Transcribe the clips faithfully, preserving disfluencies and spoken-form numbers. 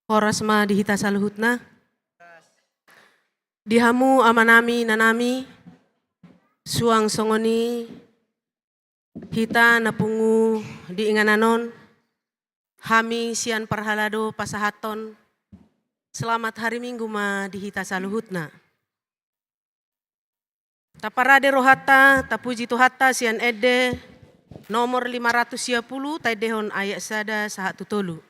Horas ma di hita saluhutna. Di hamu amanami, inanami, suang songon i hita na pungu di inganan on, hami sian parhalado pasahathon selamat hari Minggu ma di hita saluhutna. Taparade rohanta, tapuji Tuhanta sian ende nomor lima ratus sia pulu, taendehon ayat sada sahat tu tolu.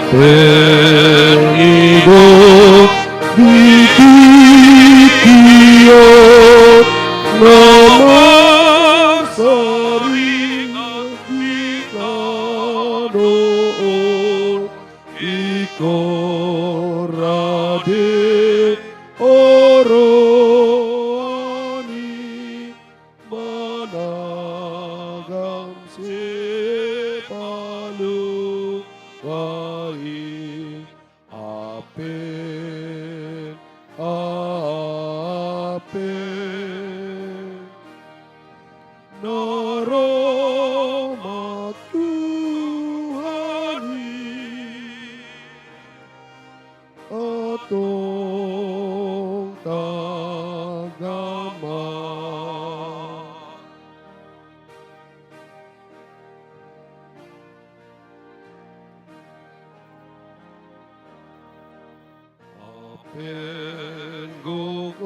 Amben i do di tingkian na marsaringot di tano on, ingkon rade roha ni managam sipaluahon. Amben, amben. Na ro ma Tuhan i, antong tagam ma. Amben gok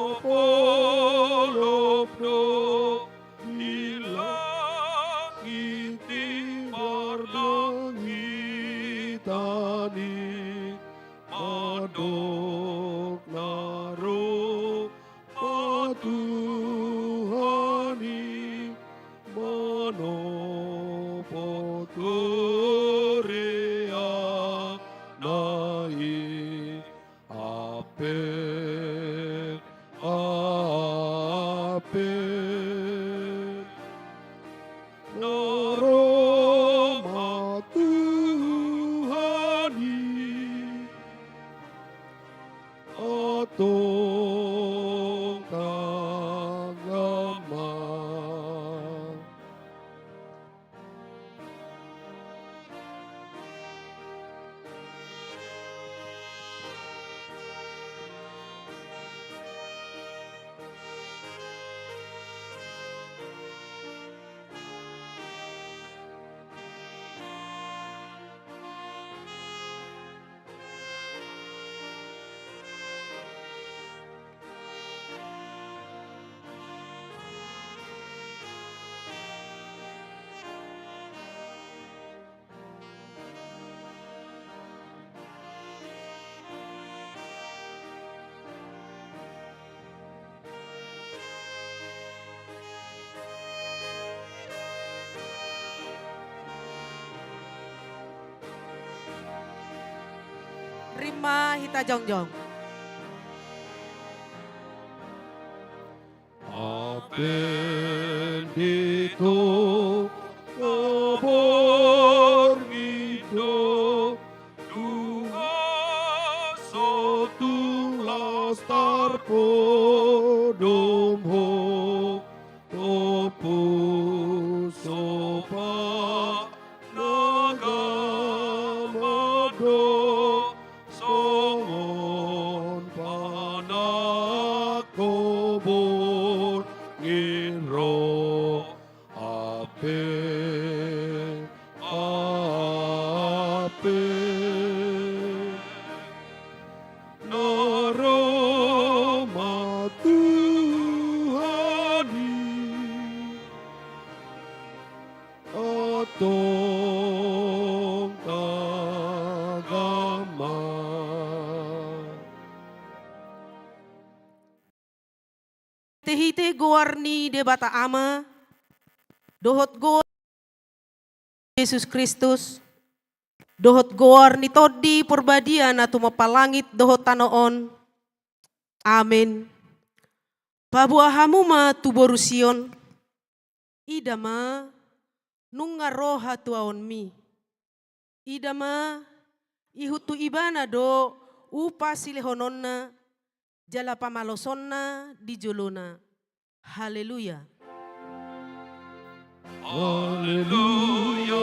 olopolop do di langit di pardangitan i, mandok na ro ma Tuhan i manopot goreana i. Amben, amben. Na ro ma Tuhan i, antong tagam ma. Rima hita jongjong. Amben di tonga borngin do, Tuhan, so tung las tarpodom Ho, tompu so panagam Ho do, songon panangko borngin ro. Amben, amben. Na ro ma Tuhan i, antong tagam ma. Hite-hite goar ni Debata Ama, dohot goar Jesus Kristus, dohot goar ni Tondi Parbadia na tumompa langit dohot tano on. Amen. Paboa hamu ma tu boru Sion, ida ma, nunga ro hatuaonmi. Ida ma, ihut tu Ibana do upa silehononna, jala pamalosonna di jolona. Haleluya. Haleluya.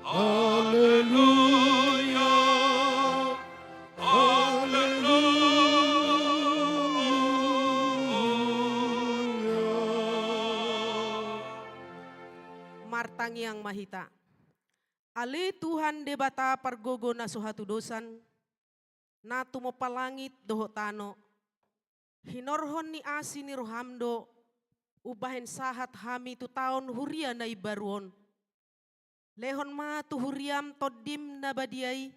Haleluya. Haleluya. Martangiang ma hita. Ale Tuhan Debata pargogo na so hatudosan, na tumompa langit dohot tano, hinorhon ni asi ni roham do umbahen sahat hami tu taon huria na imbaru on. Lehon ma tu huriam Tondim na badia i,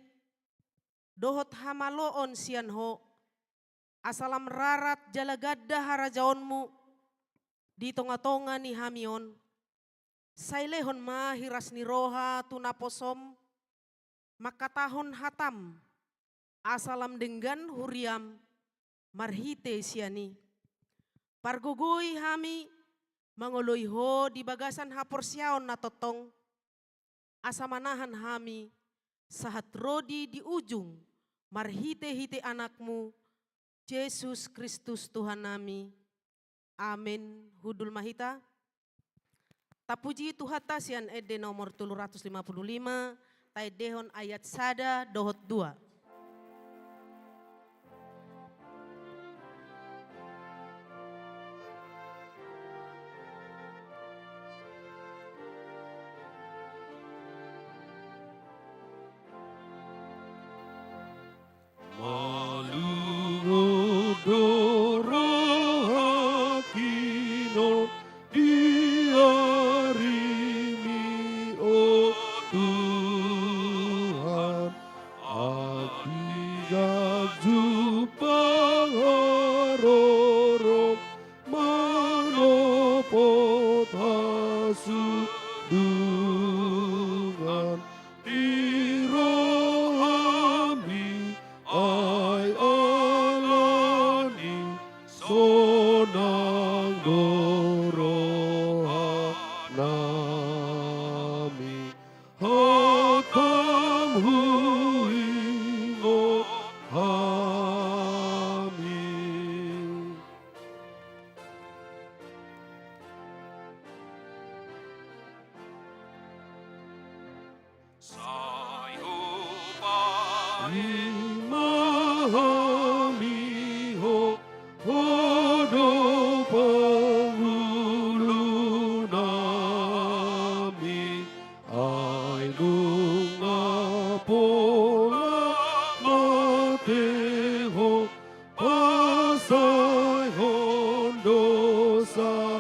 dohot hamaloon sian Ho, asa lam rarat jala ganda harajaonmu di tongatonga ni hami on. Sai lehon ma hiras ni roha tu naposom mangkatahon hatam, asa lam denggan huriam marhite sian i. Pargogoi hami mangoloi Ho di bagasan haporseaon na tongtong, asa manahan hami sahat ro di, di ujung, marhitehite Anakmu, Jesus Kristus Tuhannami. Amen. Hundul ma hita. Tapuji Tuhanta sian ende nomor tolu ratus lima puluh lima, taendehon ayat sada dohot dua. Malungun do rohangki on di arimi, o Tuhan, andigan jumpang harorom manopot hasundungan di rohami, ai alani sonang do rohanami. Hatangku ingot hami. Sai hupaima hami Ho, Ho do pangulunami, ai nunga pola mate Ho, pasaehon dosanami,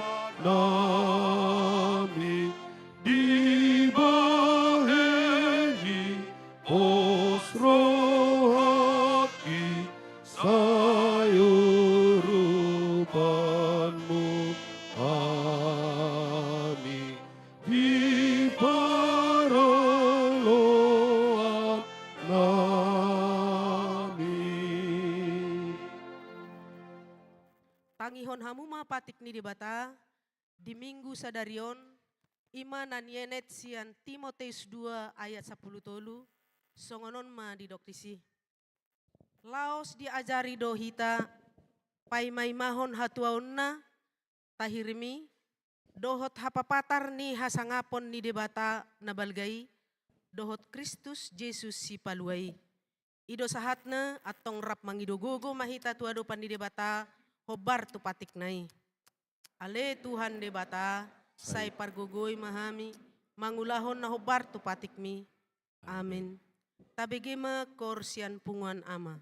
dibahen i pos rohangki, sai urupanmu hami di paraloanami. Tangihon hamu ma patik ni Debata di Minggu sadari on, i ma na nienet sian Timoteus dua ayat sampulu tolu, songon on ma didok disi. Laos diajari do hita paimaimahon hatuaonna, tahirimi, dohot hapapatar ni hasangapon ni Debata na balga i, dohot Kristus Jesus Sipalua i. I do sahatna, antong rap mangido gogo ma hita tu adopan ni Debata, hombar tu patikna i. Ale Tuhan Debata, sai pargogoi ma hami, mangulahon na hombar tu patikmi. Amen. Tabege ma koor sian punguan ama.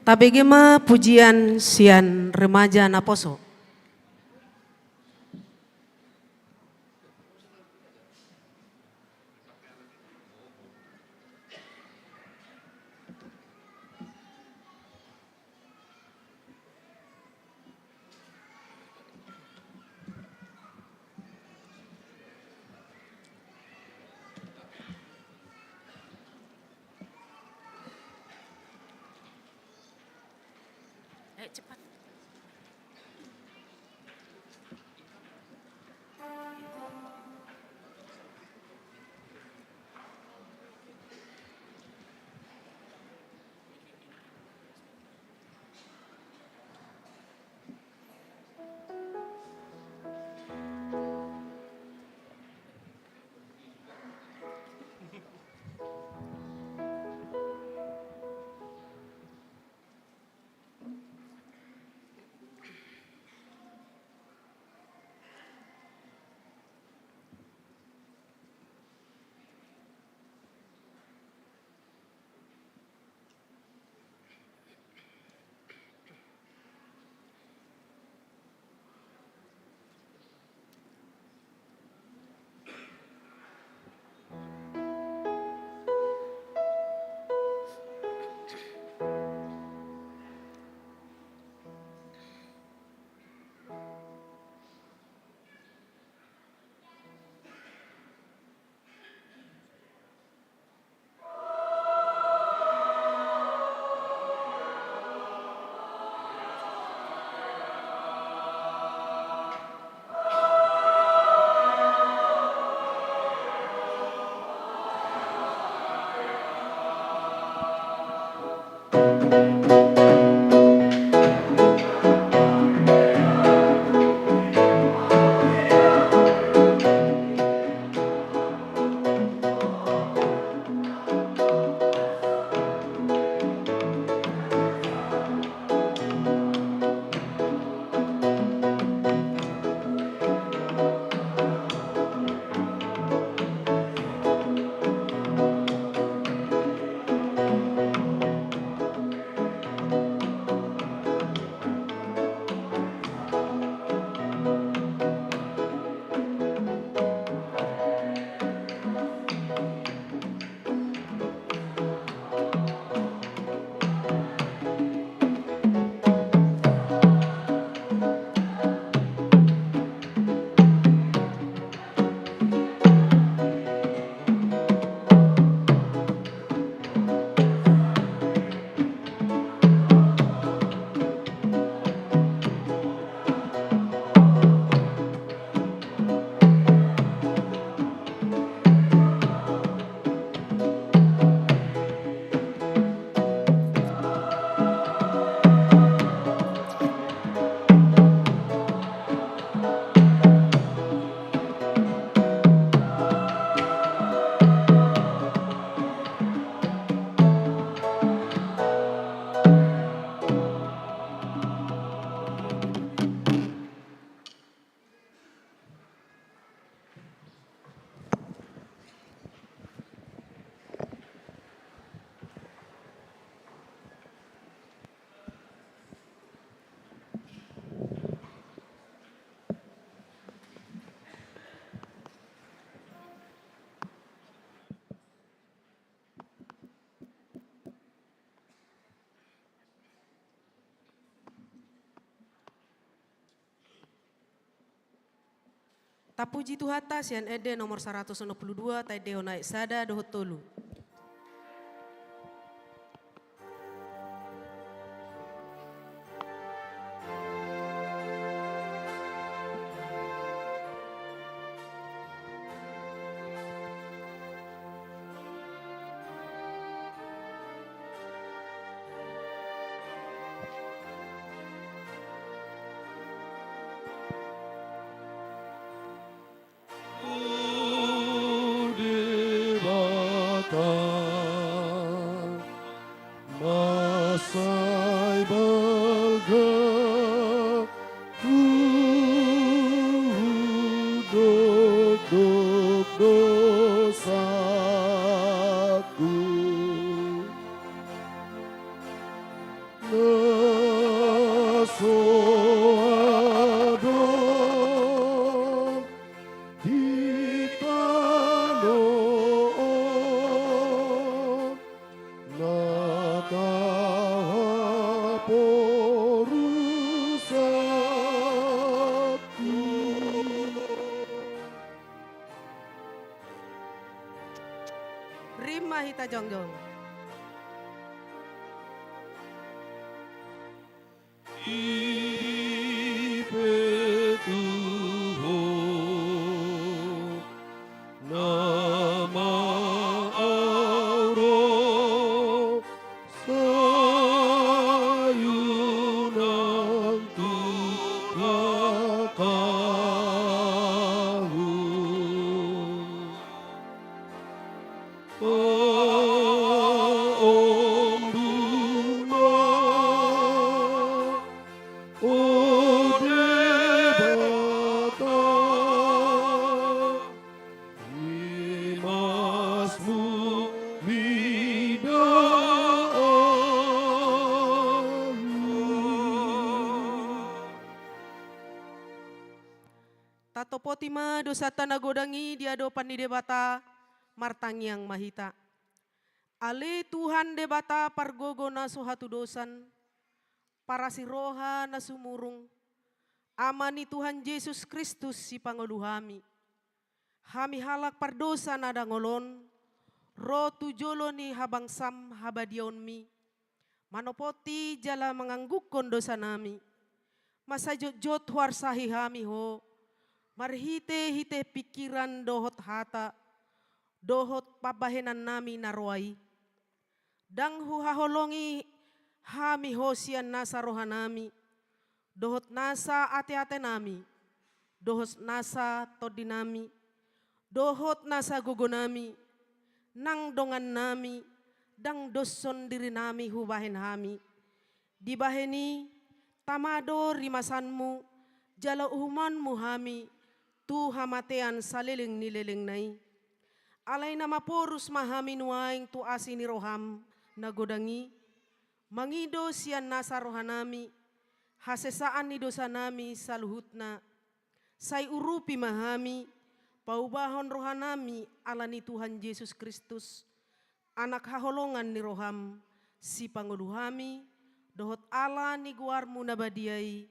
Tabege ma pujian sian remaja naposo. Eh, cepat. Tapuji Tuhanta sian ende nomor saratus onom pulu dua, taendehon ayat sada dohot tolu. Debata, ma sai balga huhut dokdok dosaku. Na Rima hita jongjong. Tatopoti ma dosanta na godang i di adopan ni Debata, martangiang ma hita. Ale Tuhan Debata pargogo na so hatudosan, parasi roha na sumurung, Ama ni Tuhan Jesus Kristus sipangolu hami. Hami halak pardosa na dangol on, ro tu jolo ni habangsam habadiaonmi, manopoti jala manganggungkon dosanami. Masa jotjot huarsahi hami ho, marhitehite pingkiran dohot hata, dohot pambahenannami na roa i. Ndang huhaholongi hami ho sian nasa rohanami, dohot nasa ateatenami, dohot nasa tondinami, dohot nasa gogonami, nang dongannami, ndang doshon dirinami hubahen hami. Dibahen i, tama do rimasanmu, jala uhumanmu hami, tu hamatean saleleng ni lelengna i. Alai na maporus ma hami nuaeng tu asi ni roham na godang i, mangido sian nasa rohanami, hasesaan ni dosanami saluhutna, sai urupi ma hami, paubahon rohanami ala ni Tuhan Jesus Kristus, Anak haholongan ni roham, sipangolu hami, dohot ala ni goarmu na badia i,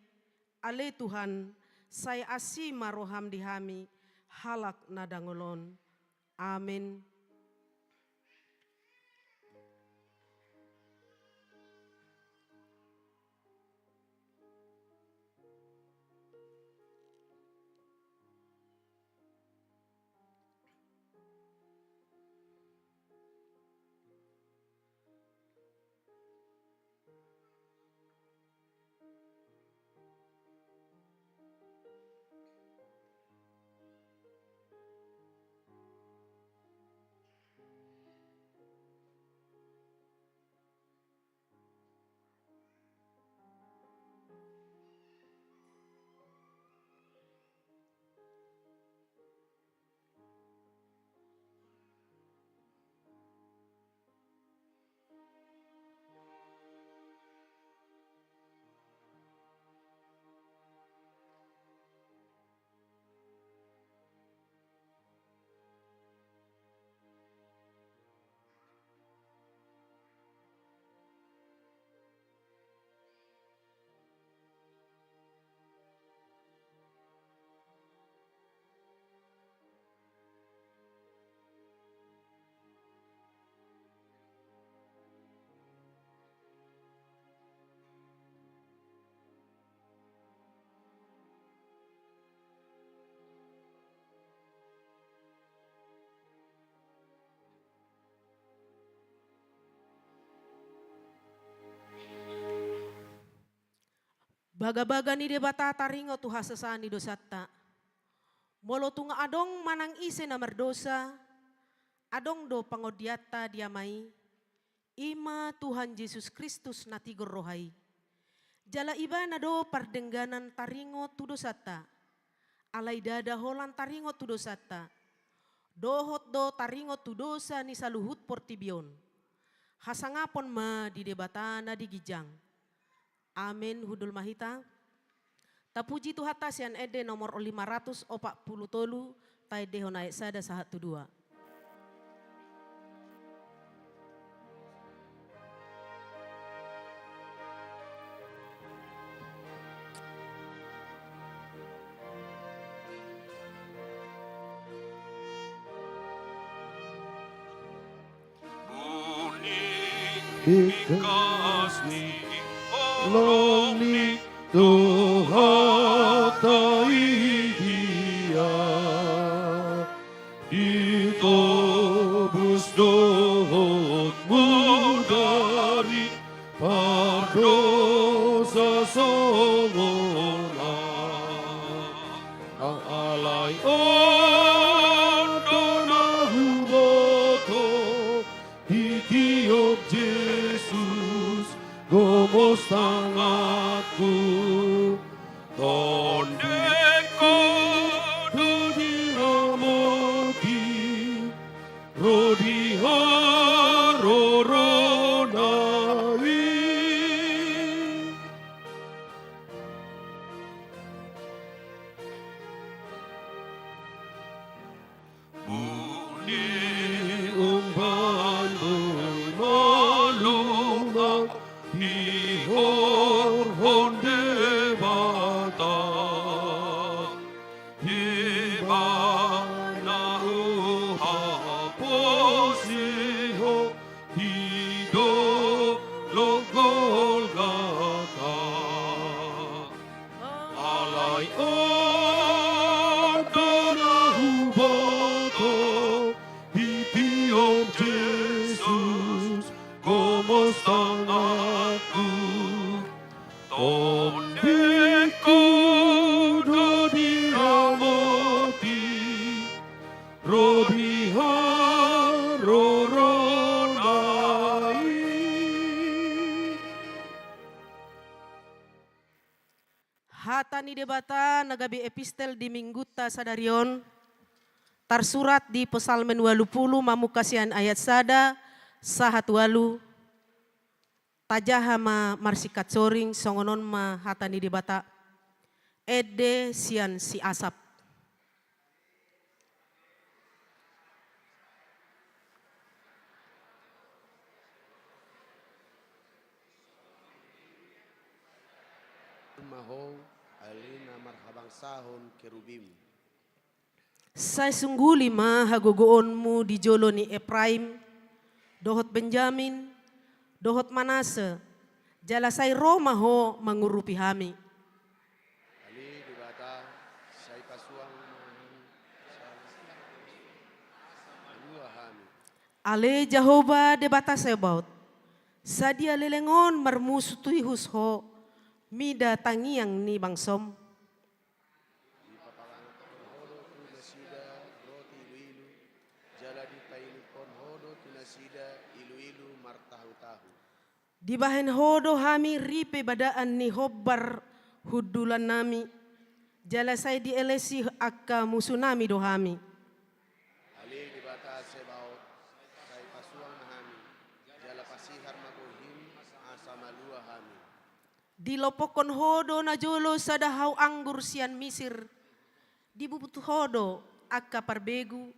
ale Tuhan, sai asi ma roham di hami, halak na dangol on. Amen. Bagabaga ni Debata taringot tu hasesaan ni dosanta. Molo tung adong manang ise na mardosa, adong do pangondianta di Ama i, i ma Tuhan Jesus Kristus na tigor roha i. Jala Ibana do pardengganan taringot tu dosanta. Alai ndada holan taringot tu dosanta. Dohot do taringot tu dosa ni saluhut portibi on. Hasangapon ma di Debata na di ginjang. Amen, hundul ma hita. Tapuji Tuhanta sian ende nomor lima ratus opat pulu tolu, taendehon ayat sada sahat tu dua. Tingkas ni holong ni Tuhanta i dia. Ditobus dohot mudar i pardosa songon anak. Alai on do na huboto, ditiop Jesus gomos tanganku. Tondingku do diramoti ro di harorona i. Buni umbahen boi malua dihorhon Debata. Ibana huhaposi ho di dolok Golgata. Alai on do na huboto, ditiop Jesus gomos tanganku. Tondingku do diramoti ro di harorona i. Hata ni Debata na gabe epistel di Minggunta sadari on, tarsurat di Psalmen ualu pulu, mamungka sian ayat sada sahat ualu. Tajaha ma marsingkat soring, songon on ma hata ni Debata. Ende sian si Asap. Ma ho, ale na marhabangsahon kerubim. Sai sungguli ma hagogoonmu di jolo ni Epraim, dohot Benjamin, dohot Manase, jala sai ro ma ho mangurupi hami. Ale Debata, sai pasuang ma hami, malua hami. Ale Jahowa Debata Sebaot, sadia leleng on marmusu tu ihus ho, mida tangiang ni bangsom? Dipapalanghon ho do tu nasida roti iluilu, jala dipainumhon ho do tu nasida iluilu martahutahut. Dibahen ho do hami ripe badaan ni hombar hundulannami, jala sai dielesi angka musunami do hami. Ale Debata Sebaot, sai pasuang ma hami, jala pasihar ma goarhim asa malua hami. Dilompokkon ho do najolo sada hau anggur sian Misir, dibubut ho do angka parbegu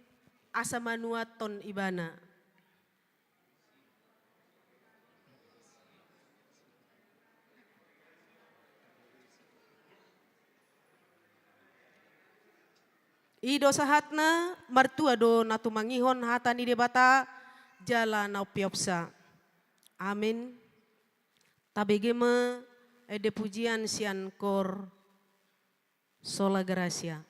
asa manuathon ibana. I do sahatna, martua do na tumangihon hata ni Debata, jala na umpeopsa. Amen. Tabege ma ende pujian sian kor Sola Gratia.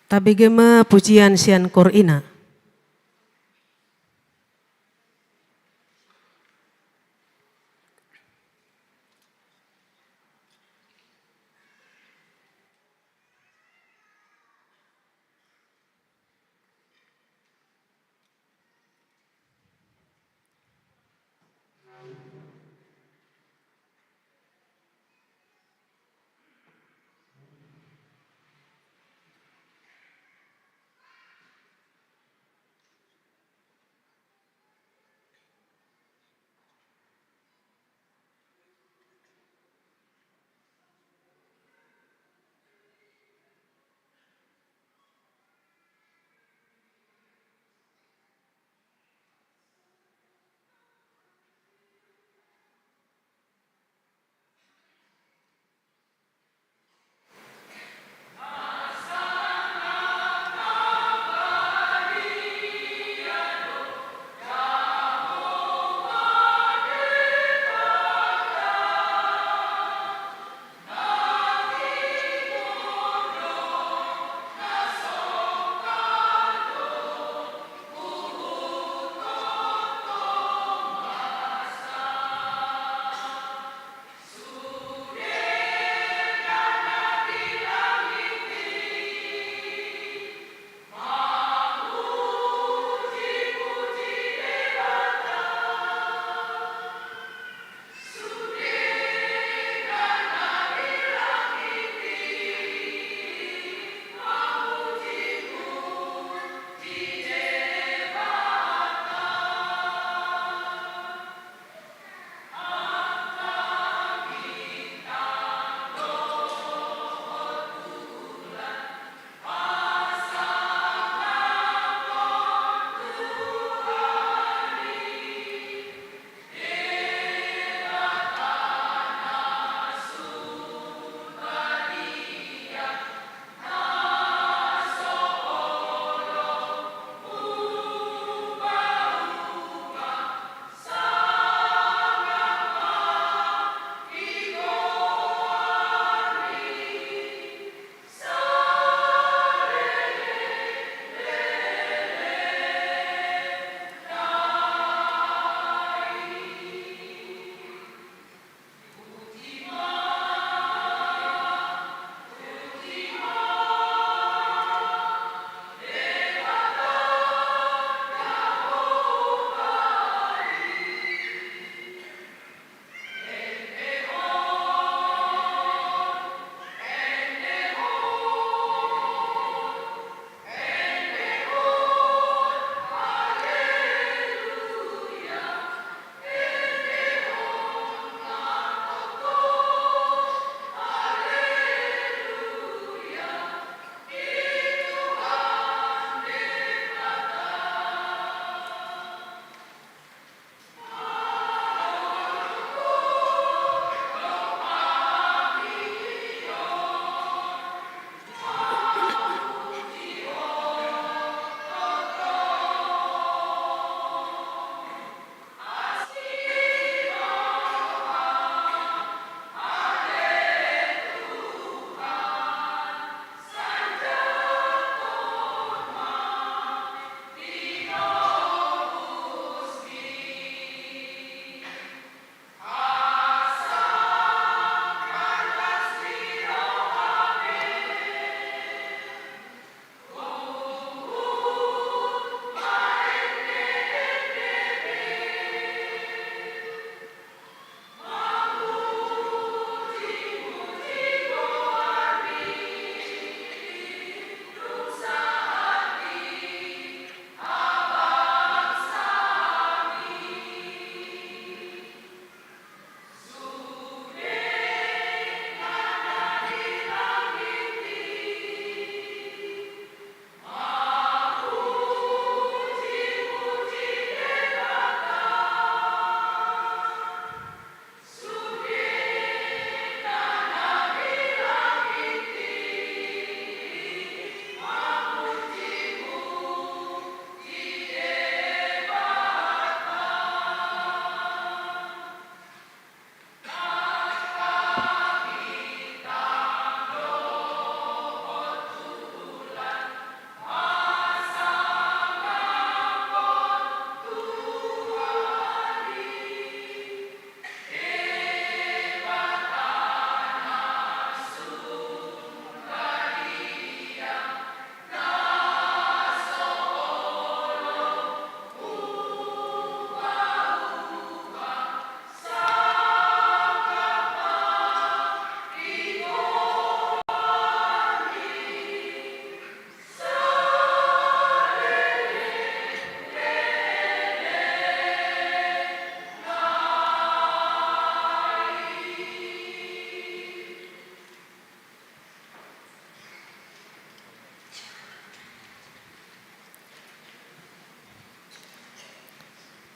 Tabege ma pujian sian koor ina.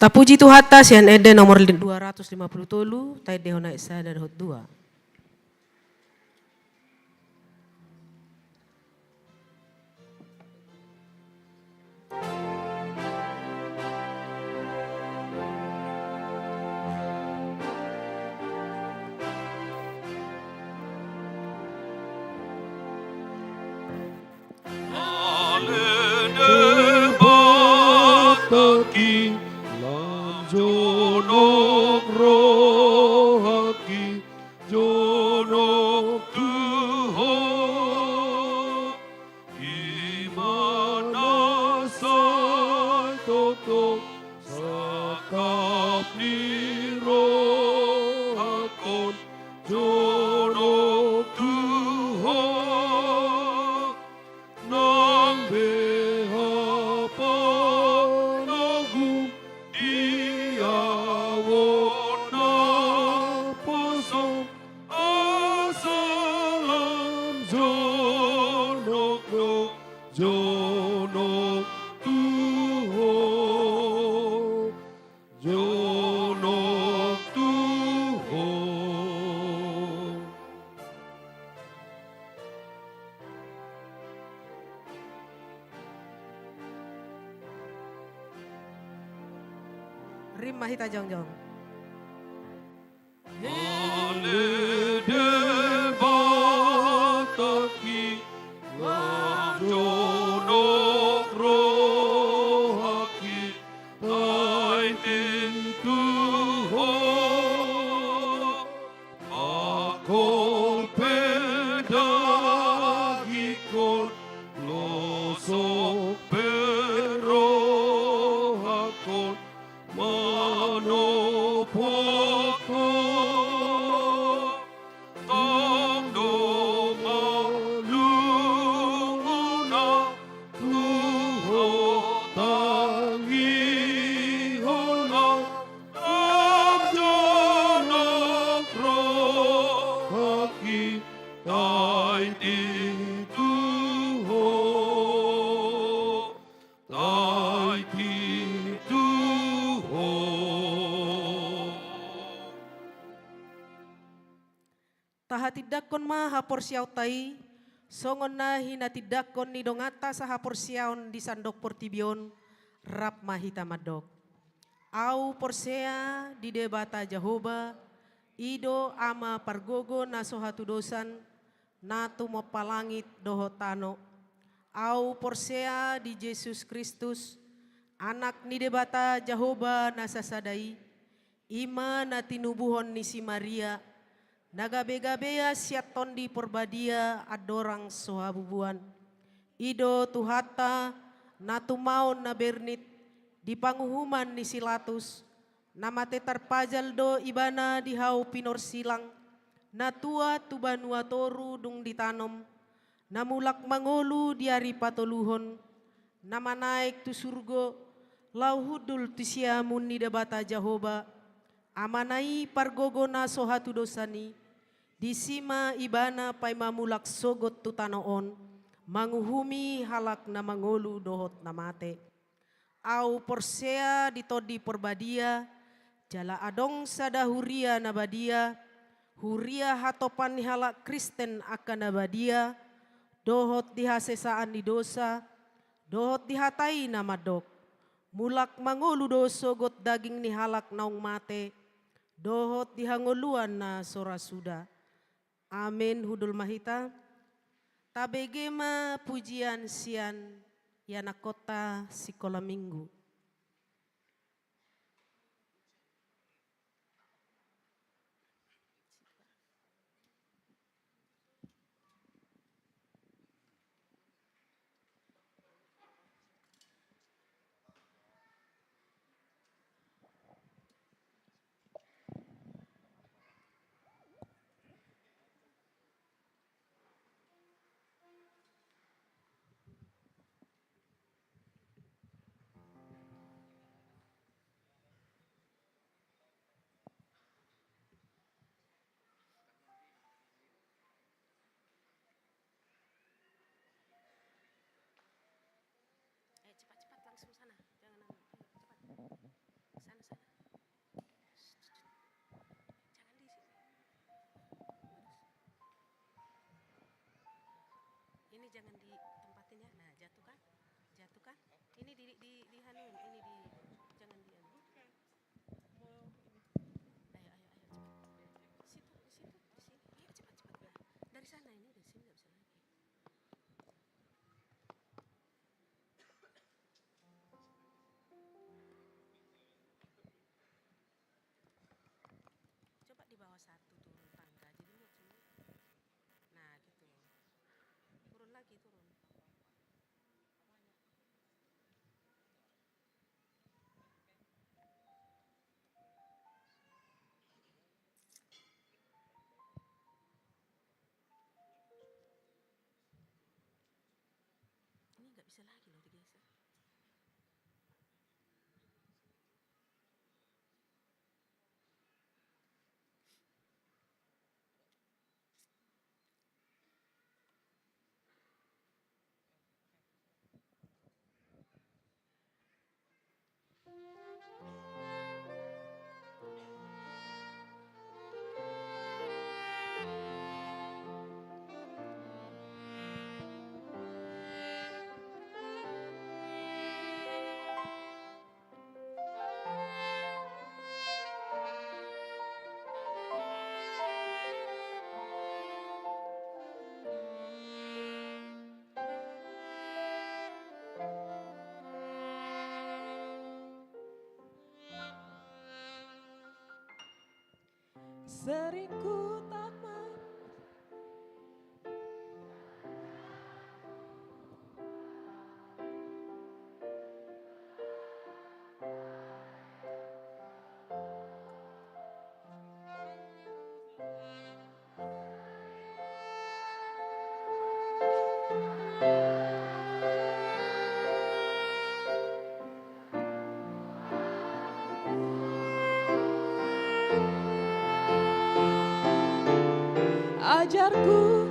Tapuji Tuhanta, sian ende nomor li-, dua ratus lima puluh tolu, taendehon ayat sada dohot dua. Ale Debata, lam jonok rohangki, jonok tu Ho. I ma na sai tongtong sangkap ni rohangkon, jonok tu Ho. Nang be hapanogu di ahu on naposo, asa lam jonok do, jonok tu Ho, jonok tu Ho. Rima hita jongjong. Ale Debata, lam jonok rohangki, tainting tu Ho. Angkol pe dagingkon, losok pe rohangkon, manopot Ho. Tong do malungguna tu Ho, tangihon ahu, lam jonok rohangki, tainting tu Ho, tainting tu Ho. Tahatindangkon ma haporseaonta i, songon na hinatindangkon ni donganta sahaporseaon di sandok portibi on. Rap ma hita mandok. Ahu porsea di Debata Jahowa, i do Ama pargogo na so hatudosan, na tumompa langit dohot tano. Ahu porsea di Jesus Kristus, Anak ni Debata Jahowa na sasada i, i ma na tinubuhon ni si Maria, na gabe-gabean sian Tondi Porbadia andorang so habubuan. I do Tuhanta, na tumaon na bernit di panguhuman ni si Latus, na mate tarpajal do Ibana di hau pinorsilang, na tuat tu banua toru dung ditanom, na mulak mangolu di ari patoluhon, na manaek tu surgo, laho hundul tu siamun ni Debata Jahowa, Amana i pargogo na so hatudosan i, disi ma Ibana paima mulak sogot tu tano on, manguhumi halak na mangolu dohot na mate. Ahu porsea di Tondi Porbadia, jala adong sada huria na badia, huria hatopan ni halak Kristen angka na badia, dohot di hasesaan ni dosa, dohot di hata i na mandok: Mulak mangolu do sogot daging ni halak naung mate, dohot di hangoluan na so ra suda. Amen. Hundul ma hita. Tabege ma pujian sian ianakhonta sikola minggu. Jangan di tempatin ya. Nah, jatuh kan? Jatuh kan? Ini di, di, di anu, ini di, jangan di anu. Ayo, ayo, ayo, cepat. Situ, di situ, di sini. Ayo, cepat, cepat. Nah, dari sana ini, dari sini nggak bisa lagi. Coba di bawah satu turun tangga, jadi nggak cuma. Nah, gitu. Turun lagi, turun. Ini nggak bisa lagi loh digeser. Sering ku tak mau. Ajarku.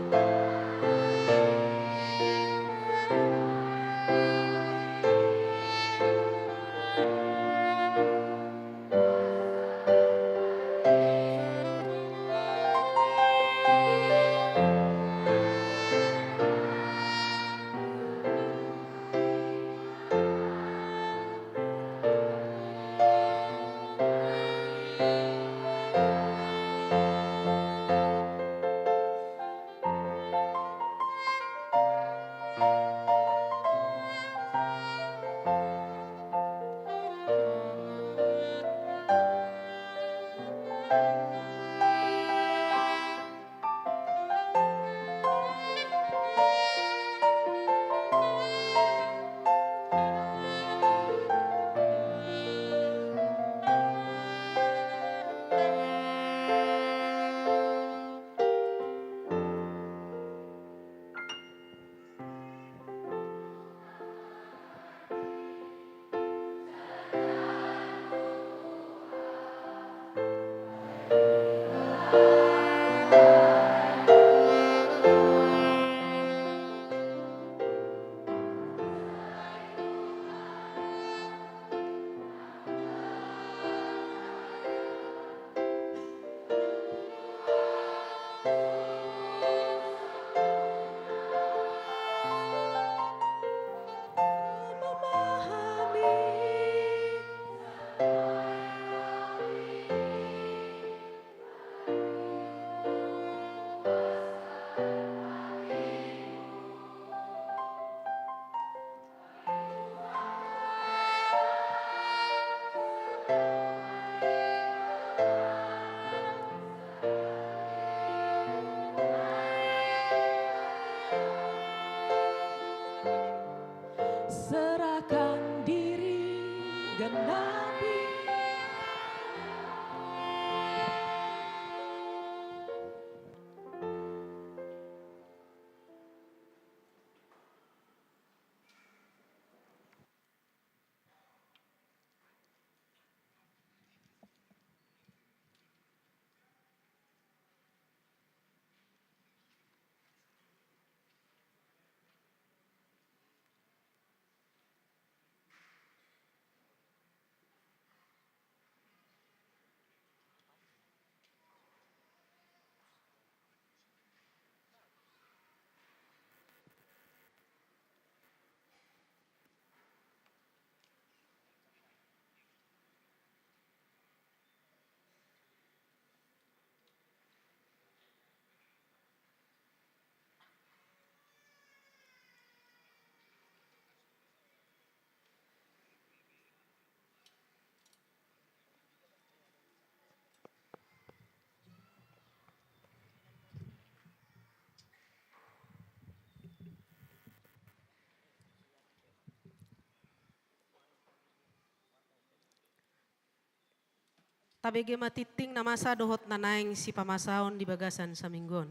Tabege ma tingting na masa dohot na naeng sipamasaon di bagasan saminggu on.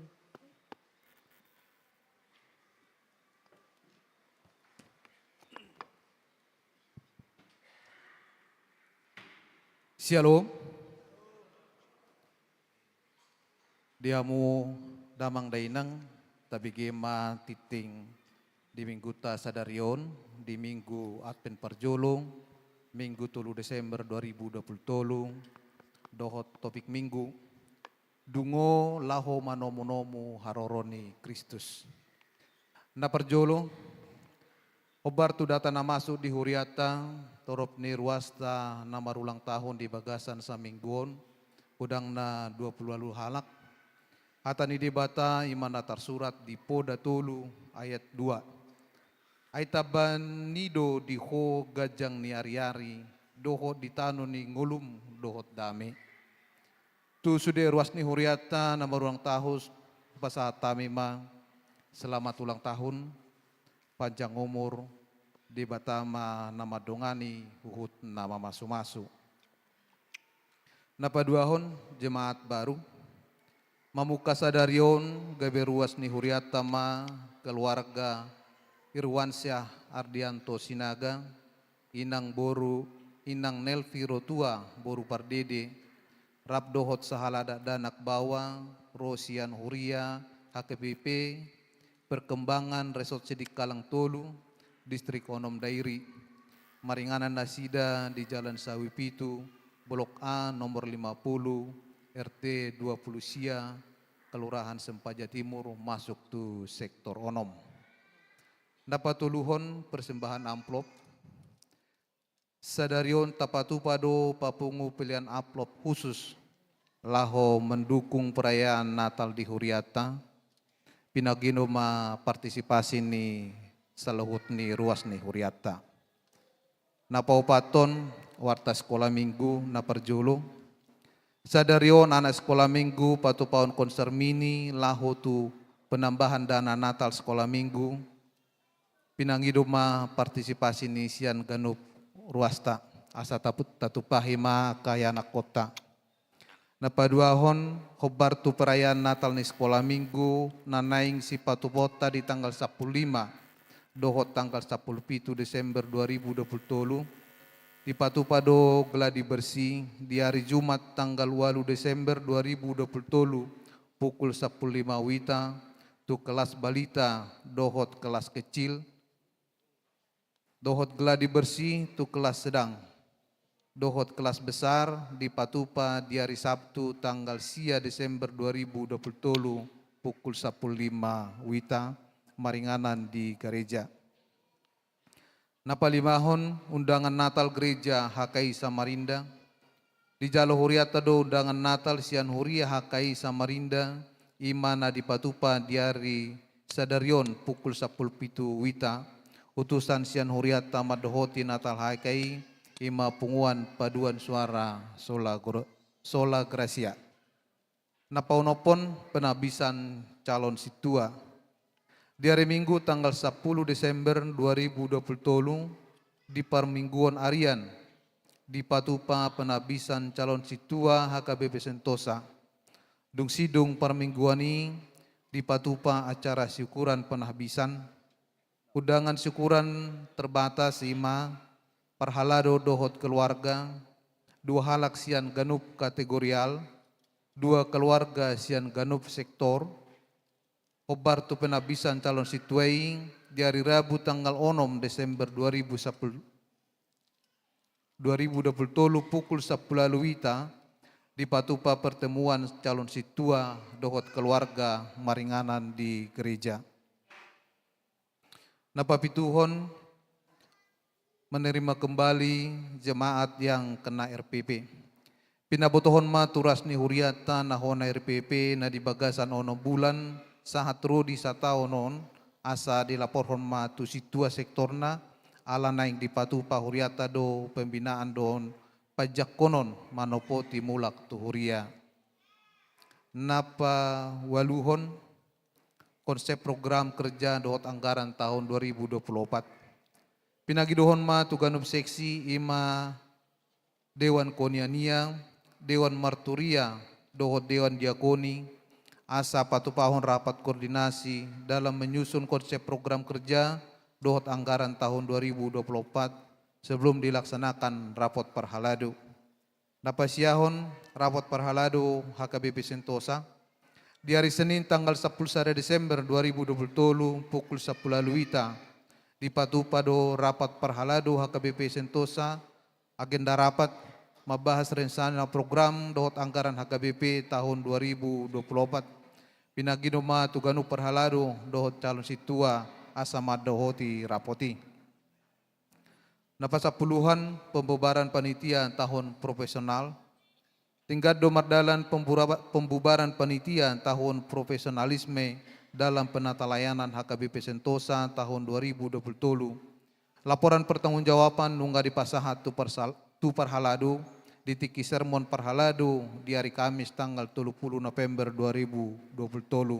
Syalom. Di hamu damang dainang, tabege ma tingting di mingguta sadari on, di minggu Advent parjolo, minggu tolu Desember dua ribu dua puluh tolu, dohot topik minggu, Dungo laho manomunomu haroro ni Kristus. Na parjolo, hombar tu data na masuk di hurianta, torop ni ruasta na marulang tahun di bagasan saminggu on, godangna dua puluh ualu halak. Hata ni Debata i ma na tarsurat di Poda tolu ayat dua. Ai tamba ni do di ho ganjang ni ariari, dohot di tano ni ngolum dohot dame. Tu sude ruas ni hurianta na marulang tahun, pasahat hami ma selamat ulang tahun, panjang umur, Debata ma na mandongani huhut na mamasumasu. Na paduahon, jemaat baru. Mamungka sadari on gabe ruas ni hurianta ma keluarga Irwansyah Ardianto Sinaga, inang boru, inang Nelvi Rotua boru Pardede, rap dohot sahala dakdanak baoa, ro sian huria H K B P, Perkembangan Resort Sidikalang tolu, Distrik Onom Dairi. Maringanan nasida di Jalan Sawi pitu, Blok A, nomor lima puluh, R T dua puluh sia, Kelurahan Sempaja Timur, masuk tu Sektor Onom. Na patoluhon, persembahan amplop. Sadari on tapatupa do papungu pelean amplop khusus laho mendukung perayaan Natal di hurianta, pinanggido ma partisipasi ni saluhut ni ruas ni hurianta. Na paopathon, warta sikola minggu na parjolo. Sadari on anak sikola minggu patupahon konser mini laho tu penambahan dana Natal sikola minggu. Pinangido ma partisipasi ni sian ganup ruasta, asa taput tatupahi ma angka ianakkonta. Na paduahon, hombar tu perayaan Natal ni sikola minggu na naeng sipatupaonta di tanggal sampulu lima dohot tanggal sampulu pitu Desember dua ribu dua puluh tolu, dipatupa do gladi bersih di ari Jumat tanggal ualu Desember dua ribu dua puluh tolu, pukul sampulu lima wita, tu kelas balita dohot kelas kecil, dohot gladi bersih tu kelas sedang dohot kelas besar dipatupa di ari Sabtu tanggal sia Desember dua ribu dua puluh tolu pukul sampulu lima wita, maringanan di gareja. Na palimahon, undangan Natal Gereja H K I Samarinda. Dijalo hurianta do undangan Natal sian huria H K I Samarinda, i ma na dipatupa di ari sadari on pukul sampulu pitu wita, utusan sian hurianta mandohoti Natal H K I, i ma Punguan Paduan Suara Sola Gro-, Sola Gracia. Na paonomhon, penambisan calon sintua. Di ari Minggu tanggal sampulu Desember dua ribu dua puluh tolu, di parmingguon arian, dipatupa penambisan calon sintua H K B P Sentosa. Dung sidung parmingguon i, dipatupa acara syukuran penahbisan. Undangan syukuran terbatas i ma parhalado dohot keluarga, dua halak sian ganup kategorial, dua keluarga sian ganup sektor. Hombar tu penambisan calon sintua i di ari Rabu tanggal onom Desember dua ribu sampulu, dua ribu dua puluh tolu pukul sampulu ualu wita, dipatupa pertemuan calon sintua dohot keluarga maringanan di gereja. Na papituhon, menerima kembali jemaat yang kena R P P. Pinabotohon ma tu ruas ni hurianta na hona R P P na di bagasan onom bulan sahat ro di sataon on, asa dilaporhon ma tu sintua sektorna, ala naeng dipatupa hurianta do pembinaan dohot panjangkonon manopoti mulak tu huria. Na paualuhon, konsep program kerja dohot anggaran tahun dua ribu dua puluh opat. Pinangidohon ma tu ganup seksi, i ma Dewan Koinonia, Dewan Marturia dohot Dewan Diakoni, asa patupahon rapat koordinasi dalam menyusun konsep program kerja dohot anggaran tahun dua ribu dua puluh empat sebelum dilaksanakan rapot parhalado. Na pasiahon rapot parhalado H K B P Sentosa di hari Senin tanggal sampulu sada Desember dua ribu dua puluh tolu pukul sampulu ualu ita. Dipatupa do rapat parhalado H K B P Sentosa, agenda rapat mambahas rencana program dohot anggaran H K B P tahun dua ribu dua puluh empat. Pinangido ma tu ganup parhalado dohot calon sintua asa mandohoti rapot i. Na pasampuluhon, pembubaran panitia tahun profesional. Tinggal do mardalan pembura-, pembubaran panitia tahun profesionalisme dalam penatalayanan H K B P Sentosa tahun dua ribu dua puluh tolu. Laporan pertanggungjawaban nunga dipasahat tu parsal-, tu parhalado di tingki sermon parhalado di hari Kamis tanggal tolu pulu November dua ribu dua puluh tolu.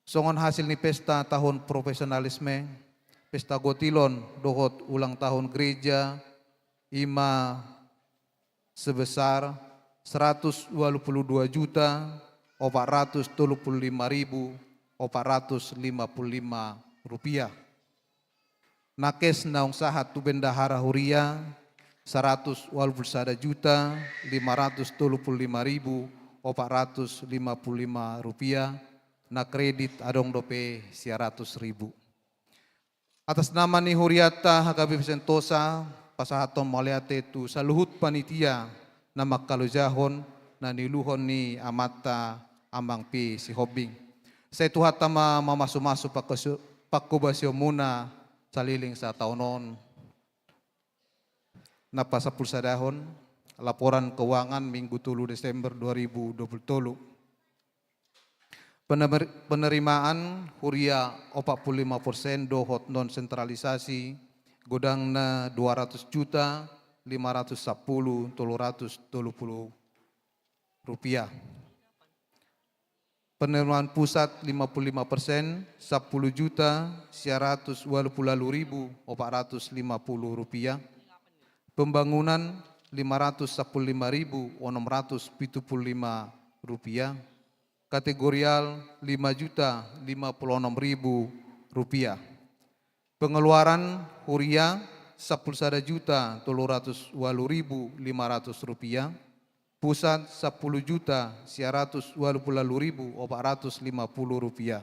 Songon hasil ni pesta tahun profesionalisme, pesta gotilon dohot ulang tahun gereja, ima sebesar seratus ualu pulu dua juta opat ratus tolu pulu lima ribu opat ratus lima puluh lima rupiah. Nakes naung sahat tu bendahara huria, saratus ualu pulu sada juta lima ratus tolu pulu lima ribu opat ratus lima pulu lima rupiah, na kredit adong dope sia ratus ribu. Atas nama ni hurianta H K B P Sentosa, pasahathon mauliate tu saluhut panitia na mangkalojahon na niuluhon ni amanta Amang P Sihombing. Sai Tuhanta ma mamasumasu pangkobasionmuna saleleng sataon on. Na pasampulusadahon, laporan keuangan minggu tolu Desember dua ribu dua puluh tolu. Pener-, penerimaan huria opat pulu lima persen dohot non sentralisasi, godangna dua ratus juta lima ratus sampulu tolu ratus tolu pulu rupiah. Penerimaan pusat lima puluh lima persen, sampulu juta sia ratus ualu pulu ualu ribu opat ratus lima pulu rupiah. Pembangunan lima ratus sampulu lima ribu onom ratus pitu pulu lima rupiah. Kategorial lima juta lima pulu onom ribu rupiah. Pengeluaran huria sampulu sada juta tolu ratus ualu ribu lima ratus rupiah, pusat sampulu juta sia ratus ualu pulu ualu ribu opat ratus lima pulu rupiah,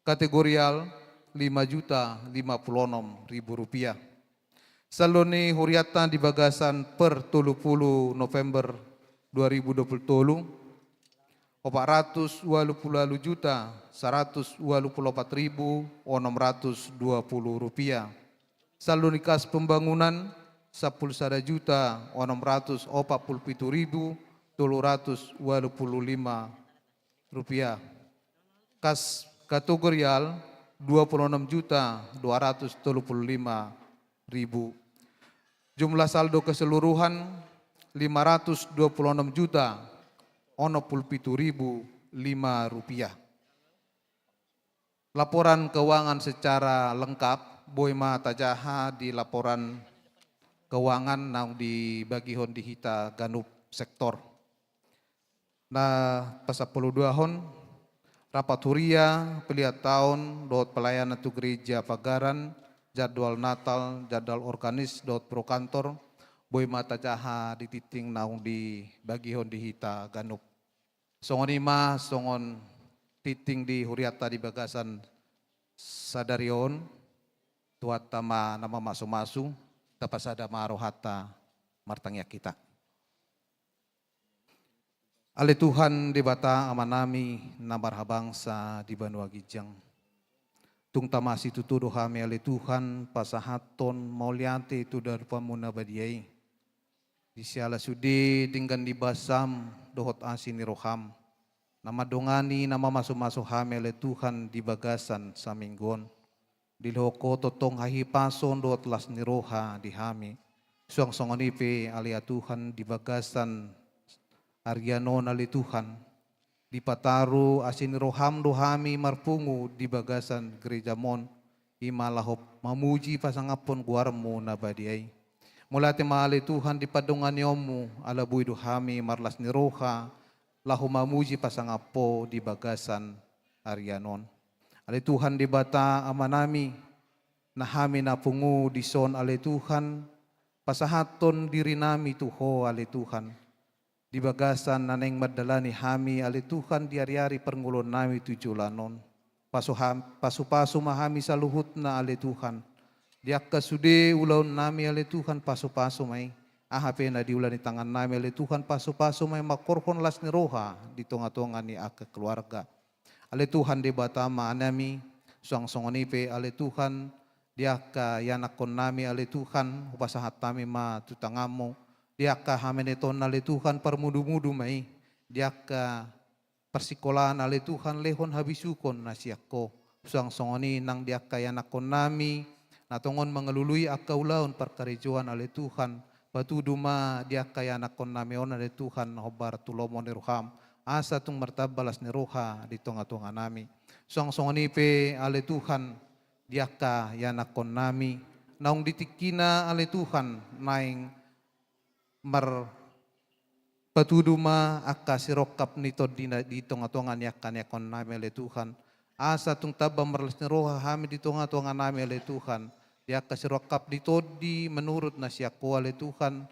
kategorial lima juta lima pulu onom ribu rupiah. Saldo ni hurianta di bagasan per tolu pulu November dua ribu dua pulu tolu, opat ratus ualu pulu ualu juta saratus ualu pulu opat ribu onom ratus dua pulu rupiah. Saldo ni kas pembangunan sampulu sada juta onom ratus opat pulu pitu ribu tolu ratus ualu pulu lima rupiah. Kas kategorial dua pulu onom juta dua ratus tolu pulu lima ribu. Jumlah saldo keseluruhan lima ratus dua pulu onom juta onom pulu pitu ribu lima rupiah. Laporan keuangan secara lengkap boi ma tajaha di laporan keuangan naung dibagihon di hita ganup sektor. Na pasampuluduahon, rapat huria, peliat taon dohot pelayanan tu gereja pagaran, jadwal Natal, jadwal organis dohot pro kantor, boi ma tajaha di tingting naung dibagihon di hita ganup. Songon i ma songon tingting di hurianta di bagasan sadari on. Tuhanta ma na mamasumasu. Tapasada ma rohanta, martangiang hita. Ale Tuhan Debata Amanami na marhabangsa di banua ginjang, tung tama situtu do hami ale Tuhan pasahathon mauliate tu adopanMu na badia i. Di siala sude denggan ni basaM dohot asi ni rohaM na mandongani na mamasumasu hami ale Tuhan di bagasan saminggu on. Dilehon Ho tongtong hahipason dohot las ni roha di hami. Suang songon i pe ale Tuhan di bagasan arian on ale Tuhan, dipataru asi ni rohaM do hami marpungu di bagasan gerejaM on, i ma laho mamuji pasangaphon goarMu na badia i. Mauliate ma ale Tuhan di pandonganionmu, ala boi do hami marlas ni roha, laho mamuji pasangap Ho di bagasan arian on. Ale Tuhan Debata Amanami, na hami na pungu dison ale Tuhan, pasahathon dirinami tu Ho ale Tuhan. Di bagasan na naeng mandalani hami ale Tuhan di ari-ari parngoluonnami tu joloan on. Pasu-, pasupasu ma hami saluhutna ale Tuhan. Di angka sude ulaonnami ale Tuhan pasupasu ma i. Aha pe na diula ni tangannami ale Tuhan pasupasu ma i mangkorhon las ni roha di tonga-tonga ni angka keluarga. Ale Tuhan Debata Amanami, suang songon i pe ale Tuhan, di angka ianakkonnami ale Tuhan, hupasahat hami ma tu tanganmu, di angka hamenetonna ale Tuhan parmudu-mudu ma i, di angka parsikolaan ale Tuhan lehon habisuhon na sian Ho, suang songon i nang di angka ianakkonnami, na tongon mangalului angka ulaon parkarejoan ale Tuhan, patudu ma di angka ianakkonnami on ale Tuhan hombar tu lomo ni roham, asa tung martamba las ni roha di tonga-tonganami. Suang songon i pe ale Tuhan, di angka ianakkonnami, naung di tingkina ale Tuhan, naeng marpatudu ma angka sirongkap ni tondi na di tonga-tonga ni angka ianakkonnami ale Tuhan. Asa tung tamba marlas ni roha hami di tonga-tonganami ale Tuhan. Di angka sirongkap ni tondi menurut na sian Ho ale Tuhan.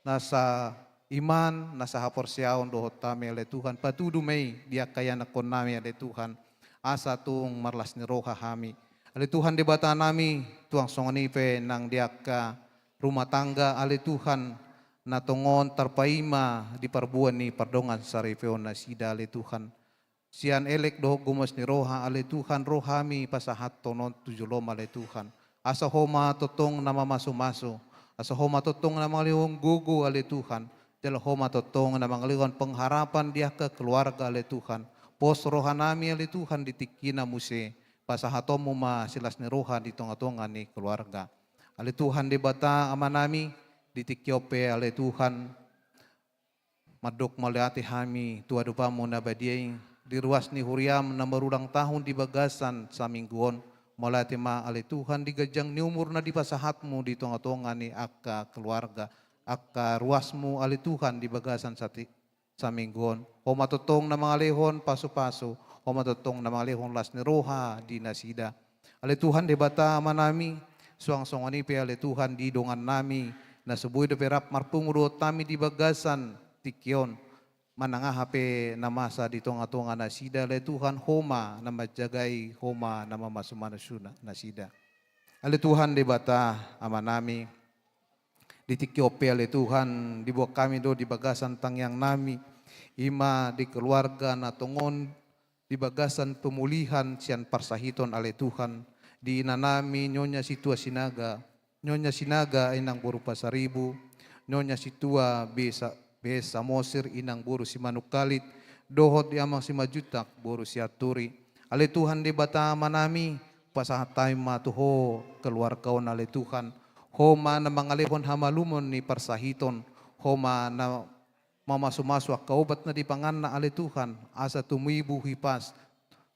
Nasa iman, nasa haporseaon dohot hami ale Tuhan. Patudu ma i di angka ianakkonnami ale Tuhan. Asa tung marlas ni roha hami. Ale Tuhan Debatanami, suang songon i pe nang di angka rumah tangga ale Tuhan, na tongon tarpaima di parbuan ni pardongansaripeon nasida ale Tuhan. Sian elek dohot gomos ni roha ale Tuhan, ro hami pasahathon on tu jolom ale Tuhan. Asa Ho ma tongtong na mamasumasu, asa Ho ma tongtong na mangalehon gogo ale Tuhan. Jala Ho ma tongtong na mangalehon pengharapan di angka keluarga ale Tuhan. Pos rohanami ale Tuhan di tingkina muse, pasahatonmu ma silas ni roha di tonga-tonga ni keluarga. Ale Tuhan Debata Amanami, di tingki on pe ale Tuhan, mandok mauliate hami tu adopanmu na badia i, di ruas ni huriam na marulang tahun di bagasan saminggu on, mauliate ma ale Tuhan di ganjang ni umur na dipasahatmu di tonga-tonga ni angka keluarga, angka ruasmu ale Tuhan di bagasan sati-, saminggu on. Ho ma tongtong na mangalehon pasu-pasu, Ho ma tongtong na mangalehon las ni roha di nasida. Ale Tuhan Debata Amanami, suang songon i pe ale Tuhan di dongannami, na so boi dope rap marpungu dohot hami di bagasan tingki on. Manang aha pe na masa di tonga-tonga nasida ale Tuhan, Ho ma na manjagai, Ho ma na mamasu-masu na-, nasida. Ale Tuhan Debata Amanami, di tingki on pe ale Tuhan, diboan hami do di bagasan tangiangnami, i ma di keluarga na tongon di bagasan pemulihan sian parsahiton ale Tuhan, di inanami Nyonya Situa Sinaga, Nyonya Sinaga inang boru Pasaribu, Nyonya Situa Besa-, Besa Mosir inang boru Simanungkalit, dohot di Amang Simanjuntak boru Sianturi. Ale Tuhan Debata Amanami, pasahat hami ma tu Ho keluarga on ale Tuhan. Ho ma na mangalehon hamalumon ni parsahiton, Ho ma na mamasu-masu angka obat na dipanganna ale Tuhan, asa tumibu hipas,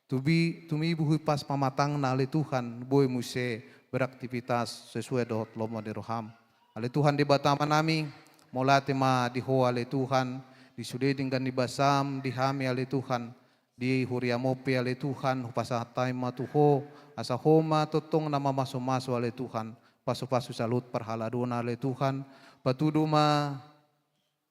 tubi-, tumibu hipas pamatangna ale Tuhan, boi muse beraktivitas sesuai dohot lomo ni roham. Ale Tuhan Debata Amanami, mauliate ma di Ho ale Tuhan, di sude denggan ni basam di hami ale Tuhan, di huriam on pe ale Tuhan, hupasahat hami ma tu Ho, asa Ho ma tongtong na mamasu-masu ale Tuhan, pasu-pasu saluhut parhaladona ale Tuhan, patudu ma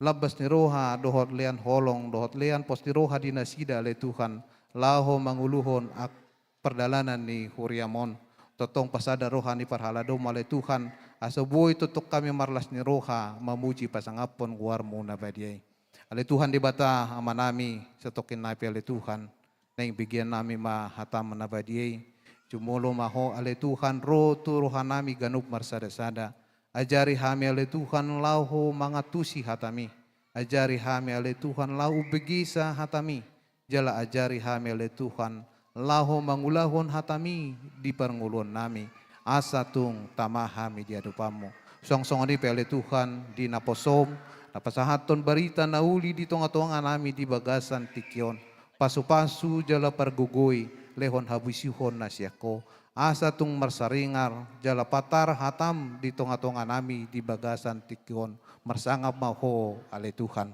lambas ni roha dohot lean holong, dohot lean pos ni roha di nasida ale Tuhan, laho manguluhon ak-, pardalanan ni huriam on. Tongtong pasada roha ni parhaladomu ale Tuhan, asa boi tongtong hami marlas ni roha mamuji pasangaphon goarmu na badia i. Ale Tuhan Debata Amanami, satongkin nai pe ale Tuhan, naeng begean nami ma hatam na badia i. Jumolo ma Ho ale Tuhan, ro tu rohanami ganup marsada-sada. Ajari hami ale Tuhan laho mangantusi hatami. Ajari hami ale Tuhan laho umbegesa hatami. Jala ajari hami ale Tuhan laho mangulahon hatami di parngoluonnami. Asa tung tama hami di adopanmu. Suang songon i pe ale Tuhan, di naposom, na pasahathon barita na uli di tonga-tonganami di bagasan tingki on. Pasu-pasu jala pargogoi, lehon habisuhon na sian Ho. asa tung marsaringar jala patar hatam di tonga-tonga nami di bagasan tingki on. Marsangap ma Ho, ale Tuhan.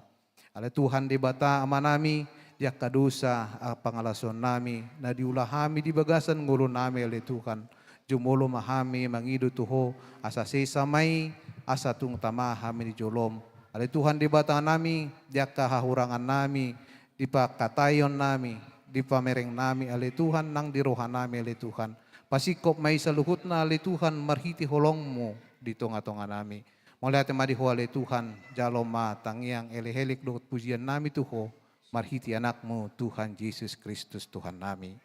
Ale Tuhan Debata Amanami, di angka dosa, a, pangalaosion nami na diula hami di bagasan ngolu nami, ale Tuhan, jumolo ma hami mangido tu Ho, asa sesa ma i, asa tung tama hami di jolom. Ale Tuhan Debata nami, di angka hahurangan nami, di pangkataion nami, di pamereng nami, ale Tuhan, nang di roha nami, ale Tuhan, pasingkop ma i saluhutna, ale Tuhan, marhite holongmu di tonga-tonga nami. Mauliate ma di Ho, ale Tuhan, jalo ma tangiang, elek-elek dohot pujian nami tu Ho, marhite Anakmu, Tuhan Jesus Kristus, Tuhan nami.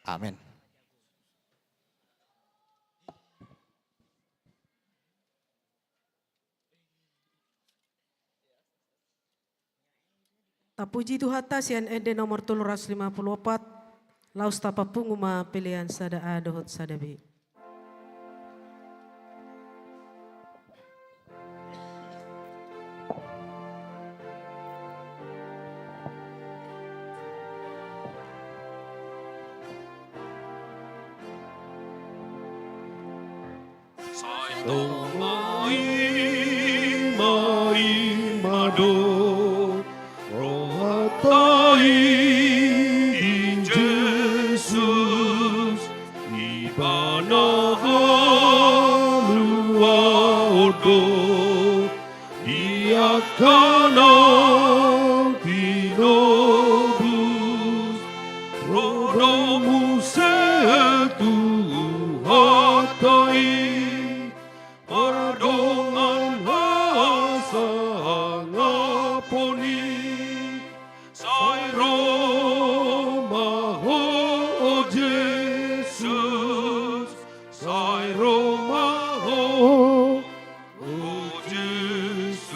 Amen. Tapuji Tuhanta, sian ende nomor tolu ratus lima puluh opat, laos tapapungu ma pelean sada A dohot sada B. Sai tama i ma i ma do rohanta i di Jesus, Ibana haluaon do di angka na tinobus. Ro do muse Tuhanta i mardongan hasangapon i. Sai ro ma Ho, o Jesus, sai ro ma Ho, o Jesus.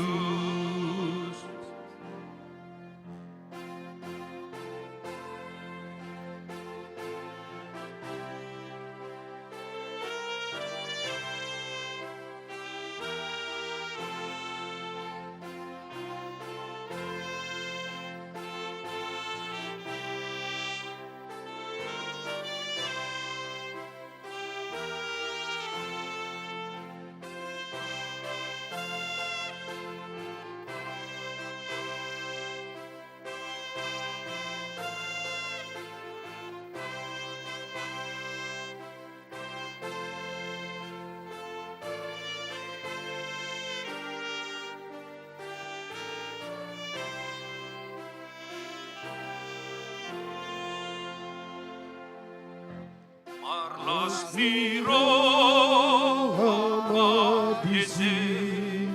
Marlas ni roha ma disi,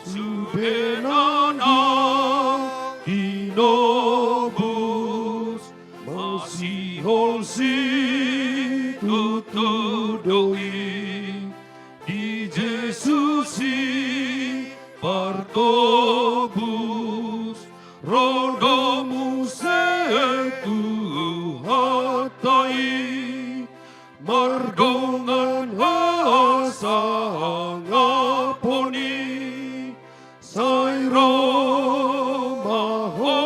subena na tinobus, masihol situtu do i di Jesus i partobus. Ro do muse Tuhanta i mardongan hasangapon i. Sai ro ma Ho,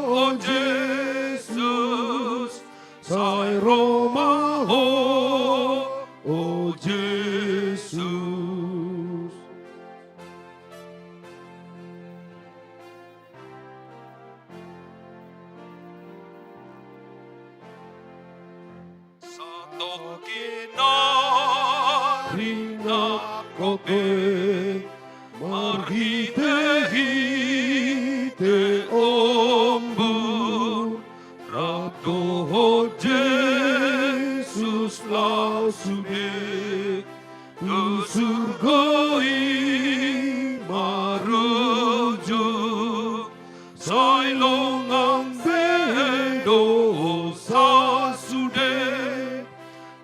o Jesus, sai ro ma Ho, o Jesus. Satongkin na rinangkok be, marhitehite ombun, rap dohot Jesus laos sude tu surgo i marujung. Sai longang be dosa sude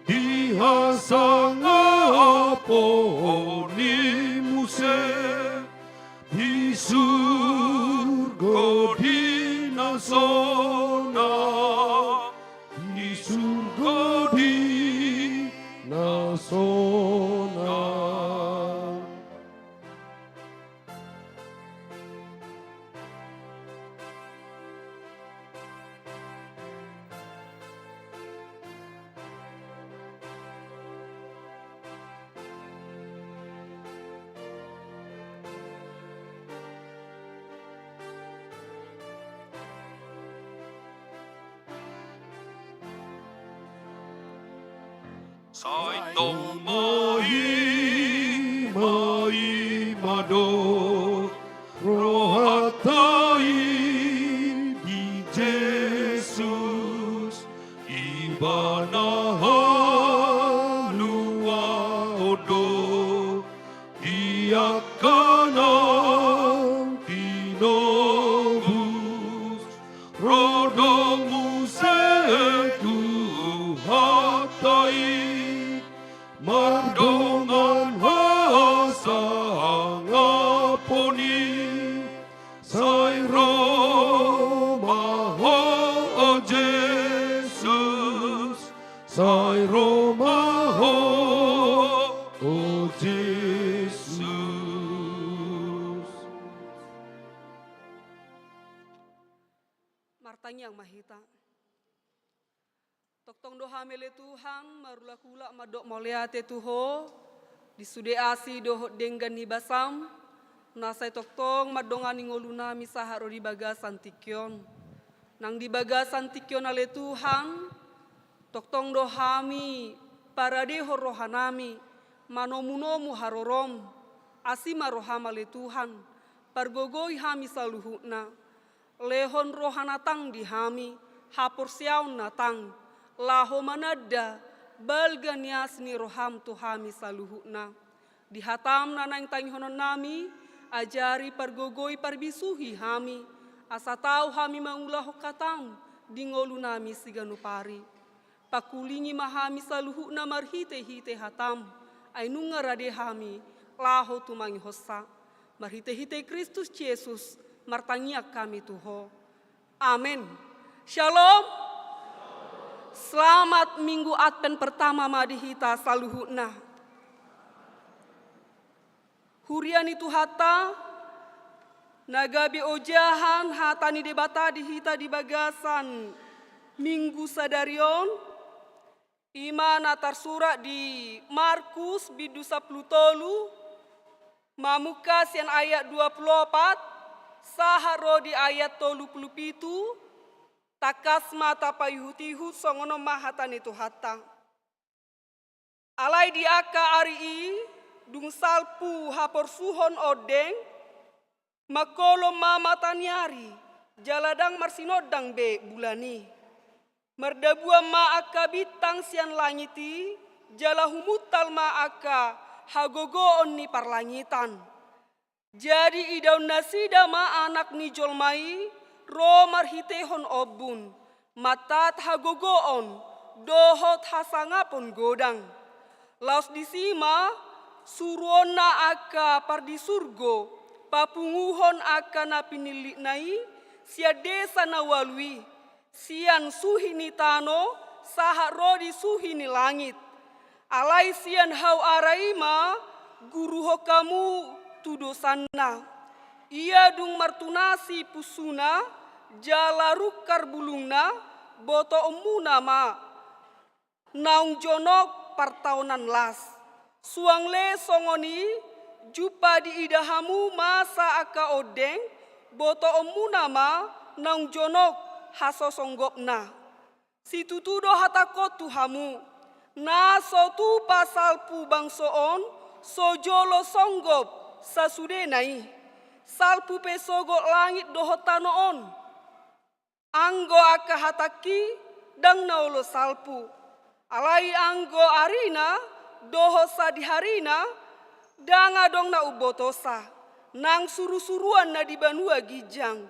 di hasangapon i muse, di surgo di na sonang, di surgo di na sonang. Sai tong maima-ima do rohanta i di Jesus, Ibana haluaon do di angka na tinobus. Ro do muse Tuhanta i mardongan hasangapon i. Sai ro ma Ho, o Jesus, sai ro ma Ho, o Jesus. Martangiang ma hita. Tongtong do hami ale Tuhan, marulak-ulak mandok mauliate tu Ho, di sude asi dohot denggan ni basam, na sai tongtong mandongani ngolunami sahat ro di bagasan tingki on. Nang di bagasan tingki on ale Tuhan, tongtong do hami paradehon rohanami, manomu-nomu harorom, asi ma roham ale Tuhan, pargogoi hami saluhutna. Lehon roha na tang di hami, haporseaon na tang, laho mananda balga ni asi ni roham tu hami saluhutna. Di hatam na naeng tangihononnami, ajari, pargogoi, parbisuhi hami, asa tau hami mangulahon hatam di ngolunami siganup ari. Pangkulingi ma hami saluhutna marhite-hite hatam, ai nunga rade hami laho tumangihonsa. Marhite-hite Kristus Jesus, martangiang hami tu Ho. Amen. Shalom. Selamat Minggu Advent pertama ma di hita saluhutna. Huria ni Tuhanta, na gabe ojahan hata ni Debata di hita di bagasan Minggu sadari on, i ma na tarsurat di Markus bindu sampulu tolu, mamungka sian ayat dua pulu opat, sahat ro di ayat tolu pulu pitu, tangkas ma tapaihut-ihut songon on ma hata ni Tuhanta. Alai di angka ari i, dung salpu haporsuhon ondeng, mangkolom ma mata ni ari, jala ndang marsinondang be bulan i. Mardabuan ma angka bintang sian langit i, jala humuntal ma angka hagogoon ni parlangitan. Jadi idaon nasida ma Anak ni jolma i ro marhitehon ombun, mantat hagogoon dohot hasangapon godang. Laos disi ma suruonna angka pardisurgo papunguhon angka na pinillitna i sian desa na ualu i, sian suhi ni tano sahat ro di suhi ni langit. Alai sian hau ara i ma guruhon hamu tu dosanna. Ia dung martunasi punsuna jala rungkar bulungna, botoonmuna ma naung jonok partaonan las. Suang le songon i, jumpa diida hamu masa angka ondeng, botoonmuna ma naung jonok hasosonggopna. Situtu do hatangkon tu hamu, na so tupa salpu bangso on, so jolo songgop sasudena i. Salpu pe sogot langit dohot tano on. Anggo angka hatangki, ndang na olo salpu. Alai anggo arina dohot sadiharina, ndang adong na umbotosa, nang surusuruan na di banua ginjang,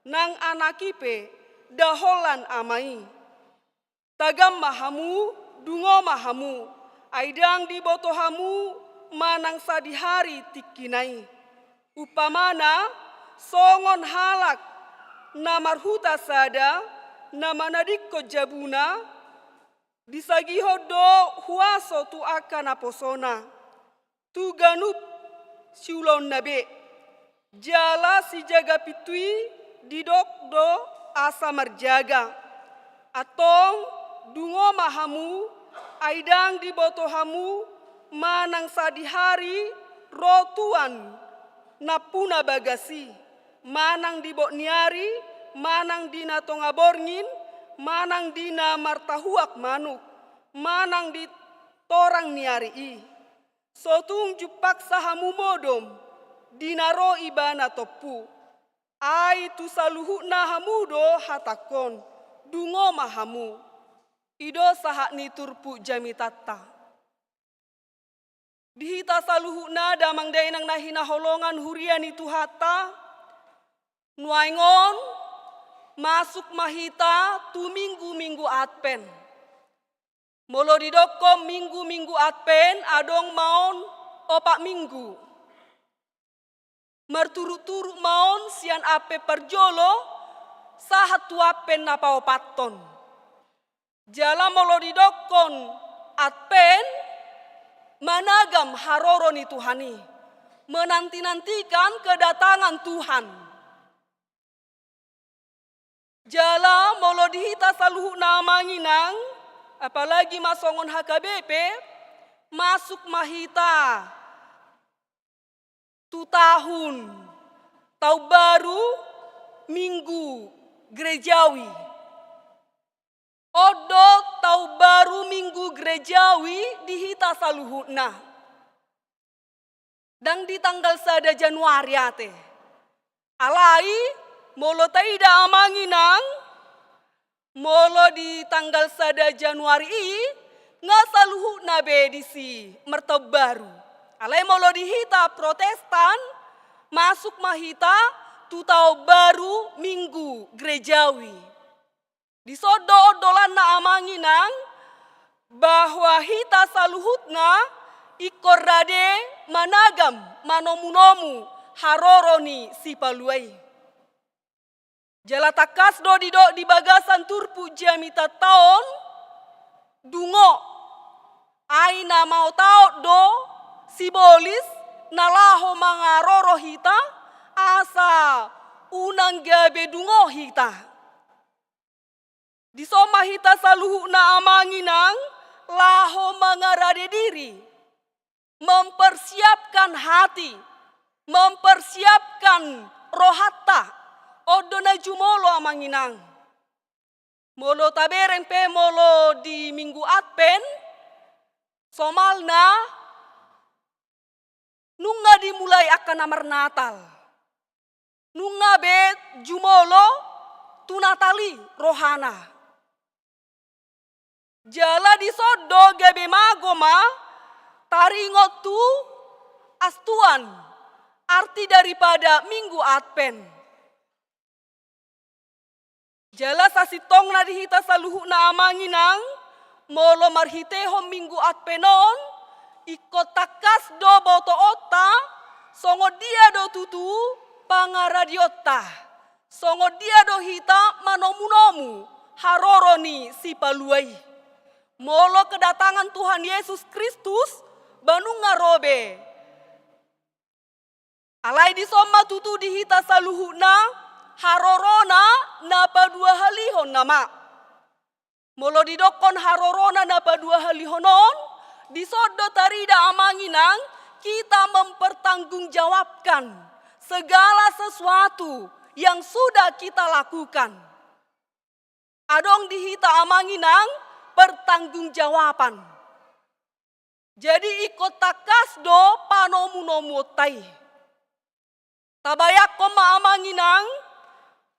nang Anak i pe, nda holan Ama i. Tagam ma hamu, dungo ma hamu, ai ndang diboto hamu manang sadihari tingkina i. Umpamana, songon halak na marhuta sada, na manadingkon jabuna, disagihon do huaso tu angka naposona tu ganup siulaonna be. Jala sijaga pintu i didok do asa marjaga. Antong, dungo ma hamu, ai ndang diboto hamu manang sadihari ro tuan nampuna bagas i, manang di bot ni ari, manang di na tonga borngin, manang di na martahuak manuk, manang di torang ni ari i. So tung jumpangsa hamu modom di na ro ibana tompu. Ai tu saluhutna hamu do hatangkon, dungo ma hamu. I do sahat ni turpuk jamitanta. Di hita saluhutna damang dainang na hinaholongan huria ni Tuhanta, nuaeng on masuk ma hita tu minggu-minggu Advent. Molo didokkon minggu-minggu Advent adong ma on opat minggu. Marturut-turut ma on sian Advent parjolo sahat tu Advent na paopathon. Jala molo didokkon Advent, managam haroro ni Tuhan i, menanti-nantikan kedatangan Tuhan. Jala molo di hita saluhutna amang inang, apalagi ma songon H K B P, masuk ma hita tu tahun, tahun baru Minggu Gerejawi. On do tahun baru Minggu Gerejawi di hita saluhutna. Ndang di tanggal sada Januari ate. Alai, molo taida amang inang, molo di tanggal sada Januari i, nga saluhutna be disi martahun baru. Alai molo di hita Protestan, masuk ma hita tu tahun baru Minggu Gerejawi. Dison do ondolanna amang inang, bahwa hita saluhutna ingkon rade managam manomunomu haroro ni Sipalua i. Jala tangkas do didok di bagasan turpuk jamitanta on, dungo, ai na maotaot do sibolis na laho mangaroro hita, asa unang gabe dungo hita. Dison ma hita saluhutna amang inang laho mangarade diri, mempersiapkan hati, mempersiapkan rohanta, on do na jumolo amang inang. Molo tabereng pe molo di Minggu Advent, somalna nunga dimulai angka na marnatal. Nunga be jumolo tu Natal i rohana. Jala dison do gabe mago ma taringot tu astuan, arti daripada Minggu Advent. Jala sasintongna di hita saluhutna amang inang, molo marhitehon Minggu Advent on, ingkon tangkas do botoonta, songon dia do tutu pangaradeonta, songon dia do hita manomunomu haroro ni Sipalua i. Molo kedatangan Tuhan Yesus Kristus, ba nunga ro be. Alai dison ma tutu di hita saluhutna, harorona na paduahalihon nama. Molo didokkon harorona na paduahalihon on, dison do tarida amang inang, kita mempertanggungjawabkan segala sesuatu yang sudah kita lakukan. Adong di hita amang inang pertanggungjawaban. Jadi ingkon tangkas do panomunomuonta i. Tabayangkon ma amang inang,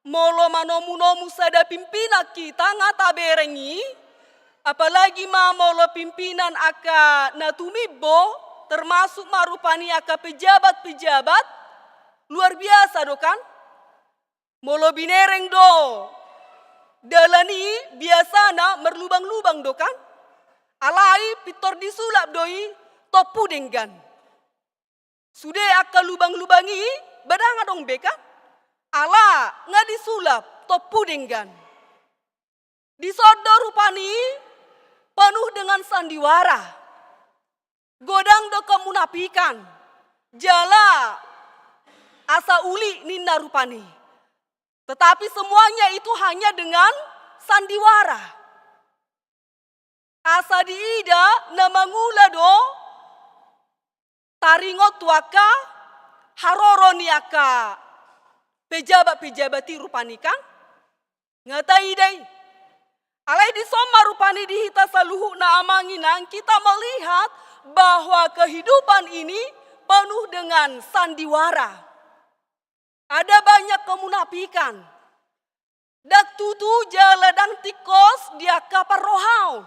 molo manomunomu sada pimpinan hita nga tabereng i, apalagi ma molo pimpinan angka na tumimbo, termasuk ma rupani angka pejabat-pejabat, luar biasa do kan? Molo binereng do dalan i biasana marlubang-lubang do kan? Alai pintor disulap do i tompu denggan. Sude angka lubang-lubang i ba ndang adong be kan? Ala nga disulap tompu denggan. Dison do rupani penuh dengan sandiwara. Godang do kemunafikan. Jala asa uli ninna rupani. Tetapi semuanya itu hanya dengan sandiwara. Asa diida na mangula do taringot tu angka haroro ni angka pejabat-pejabat i rupani kan? Nga taida i. Alai dison ma rupani di hita saluhutna amang inang kita melihat bahwa kehidupan ini penuh dengan sandiwara. Ada banyak kemunafikan. Ndang tutu jala ndang tingkos di angka parrohaon.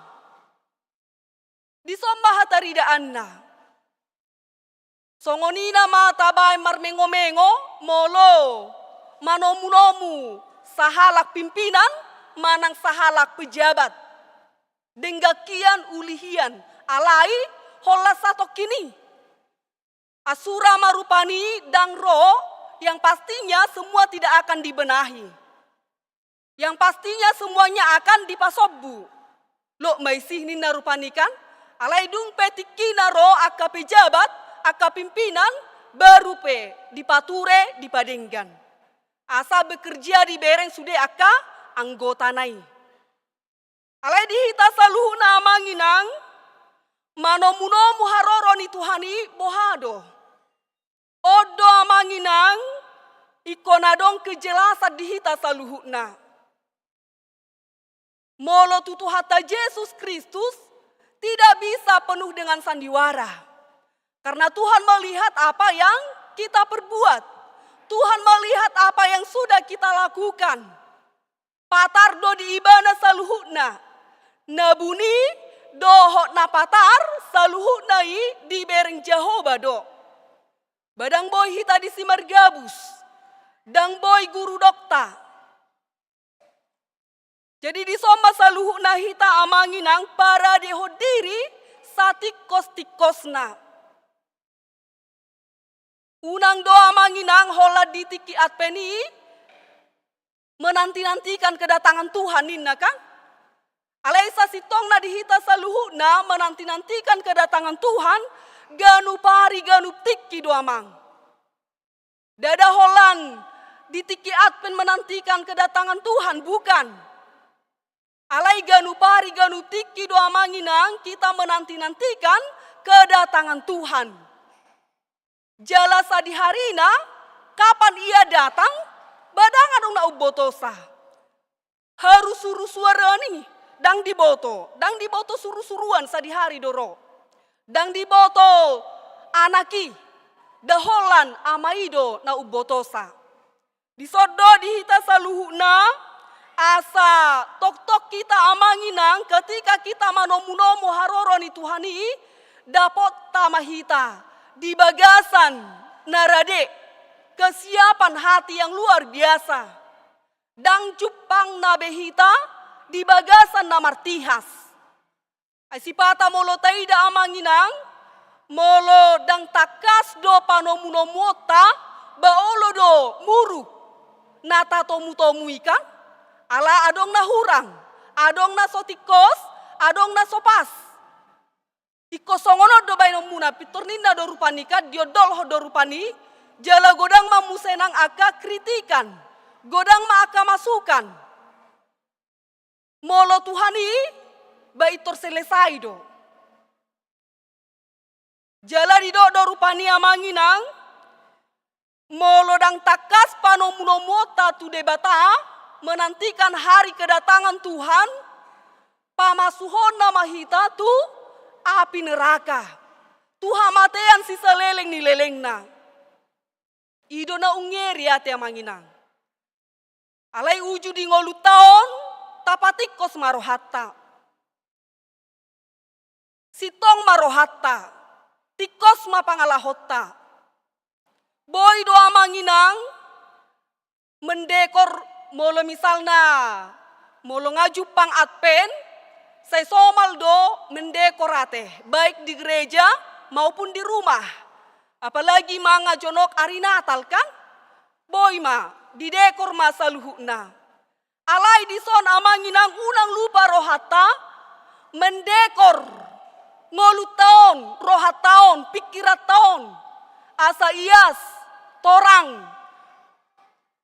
Dison ma hataridaanna. Songon i nama tabaen marmengomengo molo manomunomu sahalak pimpinan manang sahalak pejabat. Denggan hian uli hian alai holan satongkin i. Asura ma rupani ndang ro, yang pastinya semua tidak akan dibenahi. Yang pastinya semuanya akan dipasombu. Lok ma isi ninna rupani kan, alai dung pe tingkina ro angka pejabat, angka pimpinan, baru pe dipature, dipadenggan. Asa bekerja dibereng sude angka anggotana i. Alai di hita saluhutna amang inang, manomunomu haroro ni Tuhan i boha do? On do amang inang, ingkon adong kejelasan di hita saluhutna. Molo tu Tuhanta Jesus Kristus tidak bisa penuh dengan sandiwara. Karena Tuhan melihat apa yang kita perbuat. Tuhan melihat apa yang sudah kita lakukan. Patar do di ibana saluhutna. Na buni dohot na patar saluhutna i dibereng Jahowa do. Ba ndang boi hita disi margabus. Ndang boi guru dokta. Jadi dison ma saluhutna hita amang inang paradehon diri satingkos-tingkosna. Unang do amang inang holan di tingki Advent i menanti-nantikan kedatangan Tuhan ninna kan? Alai sasintongna di hita saluhutna menanti-nantikan kedatangan Tuhan ganup ari ganup tingki do amang. Ndada holan di tingki Advent menantikan kedatangan Tuhan, bukan. Alai ganup ari ganup tingki do amang inang kita menanti-nantikan kedatangan Tuhan. Jala sadihari na kapan ia datang, ba ndang adong na umbotosa. Haru suru suara ni, ndang diboto, ndang diboto suru-suruan sadihari do ro. Ndang diboto anak i, nda holan ama i do na umbotosa. Dison do di hita saluhutna, asa tongtong hita amang inang ketika hita manomunomu haroro ni Tuhan i, dapotta ma hita di bagasan na rade, kesiapan hati yang luar biasa. Ndang jumpang na be hita di bagasan na martihas. Ai sipata molo taida amang inang, molo ndang tangkas do panomunomuonta, ba olo do muruk na tatomu-tomu i kan, ala adong na hurang, adong na so tingkos, adong na so pas. Ingkon songon on do baenonmuna, pintor ninna do rupani kan, diondolhon do rupani, jala godang ma muse nang angka kritikan, godang ma angka masukan. Molo Tuhan i, ba pintor selesai do. Jala didok do rupani amang inang, molo ndang tangkas panomunomuonta tu Debata, menantikan hari kedatangan Tuhan, pamasuhonna ma hita tu api neraka, tu hamatean sisaleleng ni lelengna. I do na ungeri ate amang inang. Alai uju di ngolunta on, tapatingkos ma rohanta. Sintong ma rohanta, tingkos ma pangalahonta. Boi do amang inang, mendekor molo misalna, molo nga jumpang Advent, sai somal do mendekor ate, baik di gereja maupun di rumah. Apalagi ma nga jonok ari Natal kan? Boi ma, didekor ma saluhutna. Alai dison amang inang unang lupa rohanta, mendekor ngolunta on, rohanta on, pingkiranta on. Asa ias, torang.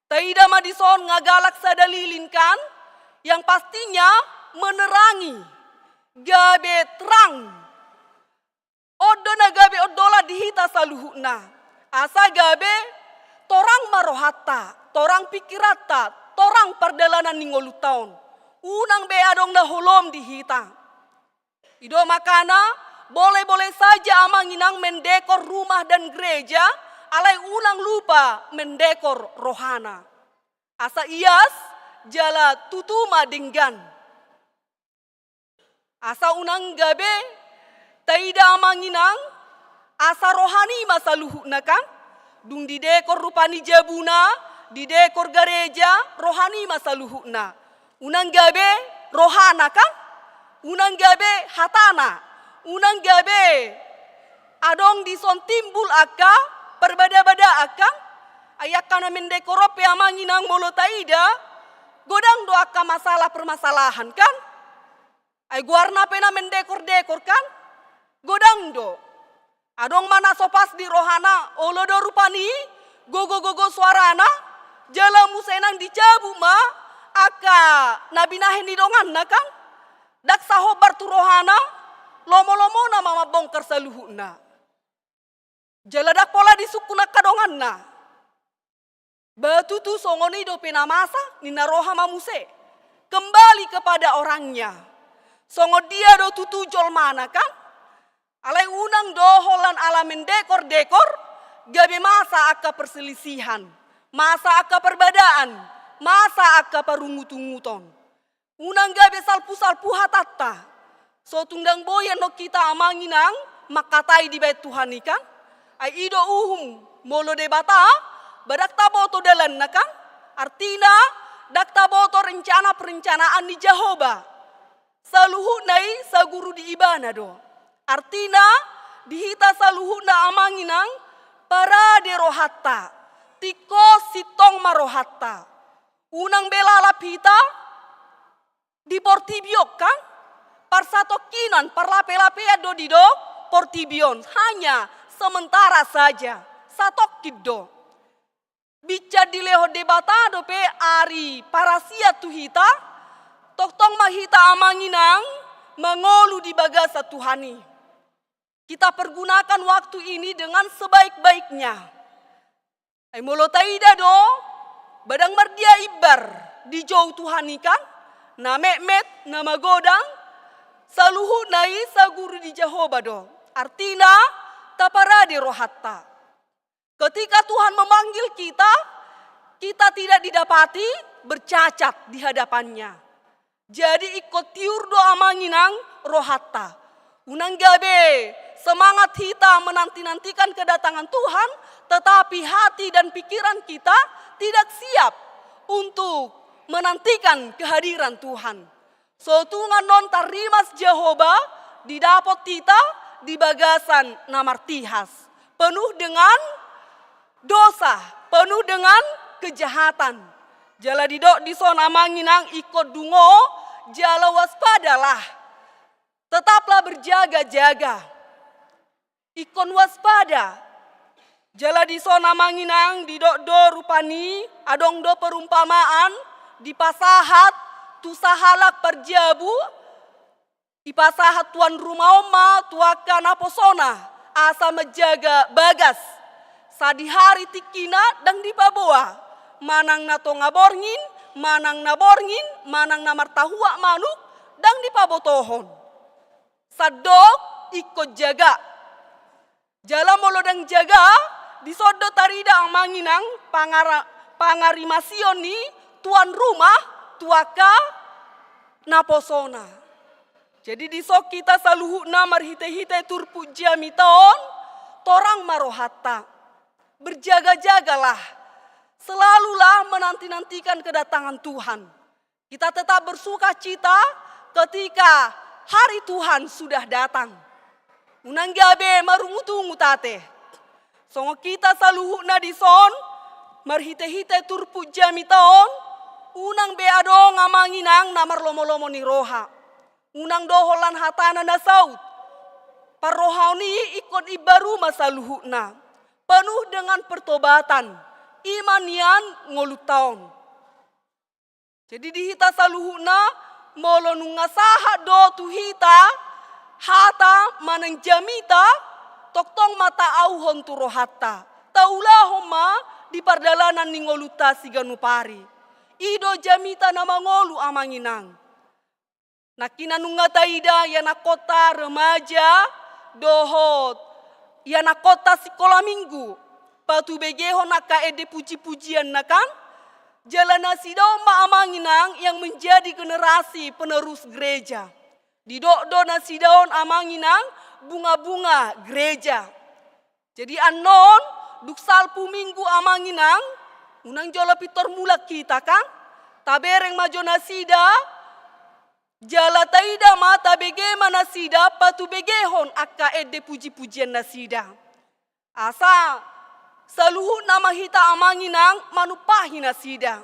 Taida ma dison nga galak sada lilin kan, yang pastinya menerangi, gabe terang. On do na gabe ondolan di hita saluhutna. Asa gabe torang ma rohanta, torang pingkiranta, torang pardalanan ni ngolunta on. Unang be adong na holom di hita. I do makana, boleh-boleh saja amang inang mendekor rumah dan gereja, alai unang lupa mendekor rohana. Asa ias jala tutu ma denggan. Asa unang gabe taida amang inang, asa rohana i ma saluhutna kan? Dung didekor rupani jabuna, didekor gareja, rohana i ma saluhutna. Unang gabe rohana kan? Unang gabe hatana. Unang gabe adong dison timbul angka parbada-badaan kan? Ai angka na mendekor on pe amang inang molo taida, godang do angka masalah permasalahan kan? Ai goarna pe na mendekor-dekor kan? Godang do. Adong ma na so pas di rohana, olo do rupani, gogo-gogo soarana, jala muse nang dicabut ma angka na binahen ni donganna kan? Ndang sahombar tu rohana, lomo-lomona ma mambongkar saluhutna. Jala ndang pola disungkun angka donganna. Ba tutu songon i dope na masa, ninna roha ma muse. Kembali kepada orangnya. Songon dia do tutu jolmana kan? Alai unang do holan ala mendekor-dekor, gabe masa angka perselisihan, masa angka perbadaan, masa angka parungut-unguton. Unang gabe salpu-salpu hatanta. So tung ndang boi annon hita amang inang mangkatai dibahen Tuhan i kan? Ai i do uhum molo Debata, ba ndang taboto dalanna kan? Artina, ndang taboto rencana perencanaan ni Jahowa. Saluhutna i saguru di Ibana do. Artina, di hita saluhutna amang inang, parade rohanta. Tingkos sintong ma rohanta. Unang be lalap hita di portibi on kan? Parsatongkinan, parlape-lapean do didok portibi on. Hanya sementara saja. Satongkin do. Bincan dilehon Debata dope ari parasian tu hita, tongtong ma hita amang inang mangolu di bagasan Tuhan i. Kita pergunakan waktu ini dengan sebaik-baiknya. Ai molo taida do, ba ndang mardia imbar dijou Tuhan i kan, na metmet, na magodang, saluhutna i saguru di Jahowa do. Artina, taparade rohanta. Ketika Tuhan memanggil kita, kita tidak didapati bercacat di hadapan-Nya. Jadi ingkon tiur do amang inang rohanta. Unang gabe semangat hita menanti-nantikan kedatangan Tuhan, tetapi hati dan pikiran kita tidak siap untuk menantikan kehadiran Tuhan. So tung annon tarrimas Jahowa didapot hita di bagasan na martihas, penuh dengan dosa, penuh dengan kejahatan. Jala didok dison amang inang ingkon dungo, jala waspadalah. Tetaplah berjaga-jaga. Ingkon waspada. Jala dison amang inang didok do rupani, adong do perumpamaan, dipasahat tu sahalak parjabu, dipasahat tuan rumah on ma tu angka naposona, asa manjaga bagas. Sadihari tingkina ndang dipaboa, manang na tonga borngin, manang na borngin, manang na martahuak manuk, ndang dipabotohon. Sandok ingkon jaga. Jala molo ndang jaga, dison do tarida amang inang pangara-, pangarimasion ni tuan rumah tu angka naposona. Jadi dison hita saluhutna marhite-hite turpuk jamita on, torang ma rohanta. Berjaga-jagalah, selalulah menanti-nantikan kedatangan Tuhan. Kita tetap bersukacita ketika hari Tuhan sudah datang. Unang gabe marungut-ungut ate. Songon hita saluhutna dison, marhite-hite turpuk jamita on, unang be adong amang inang na marlomo-lomo ni roha. Unang do holan hatana na saut. Parrohaon i ingkon imbaru ma saluhutna. Penuh dengan pertobatan, i ma nian ngolunta on. Jadi di hita saluhutna, molo nunga sahat do tu hita hata manang jamita, tongtong ma taauhon tu rohanta, taulahon ma di pardalanan ni ngolunta siganup ari. I do jamita na mangolu amang inang. Nangkin na nunga taida ianakkonta remaja dohot ianakkonta sikola minggu, patubegehon angka ende puji-pujian na kan, jala nasida on ma amang inang yang menjadi generasi penerus gereja. Didok do nasida on amang inang bunga-bunga gereja. Jadi annon, dung salpu minggu amang inang, unang jolo pintor mulak hita kan, tabereng ma jo nasida, jala taida ma, tabege ma nasida patubegehon angka ende puji-pujian nasida. Asa saluhutna ma hita amang inang manumpahi nasida.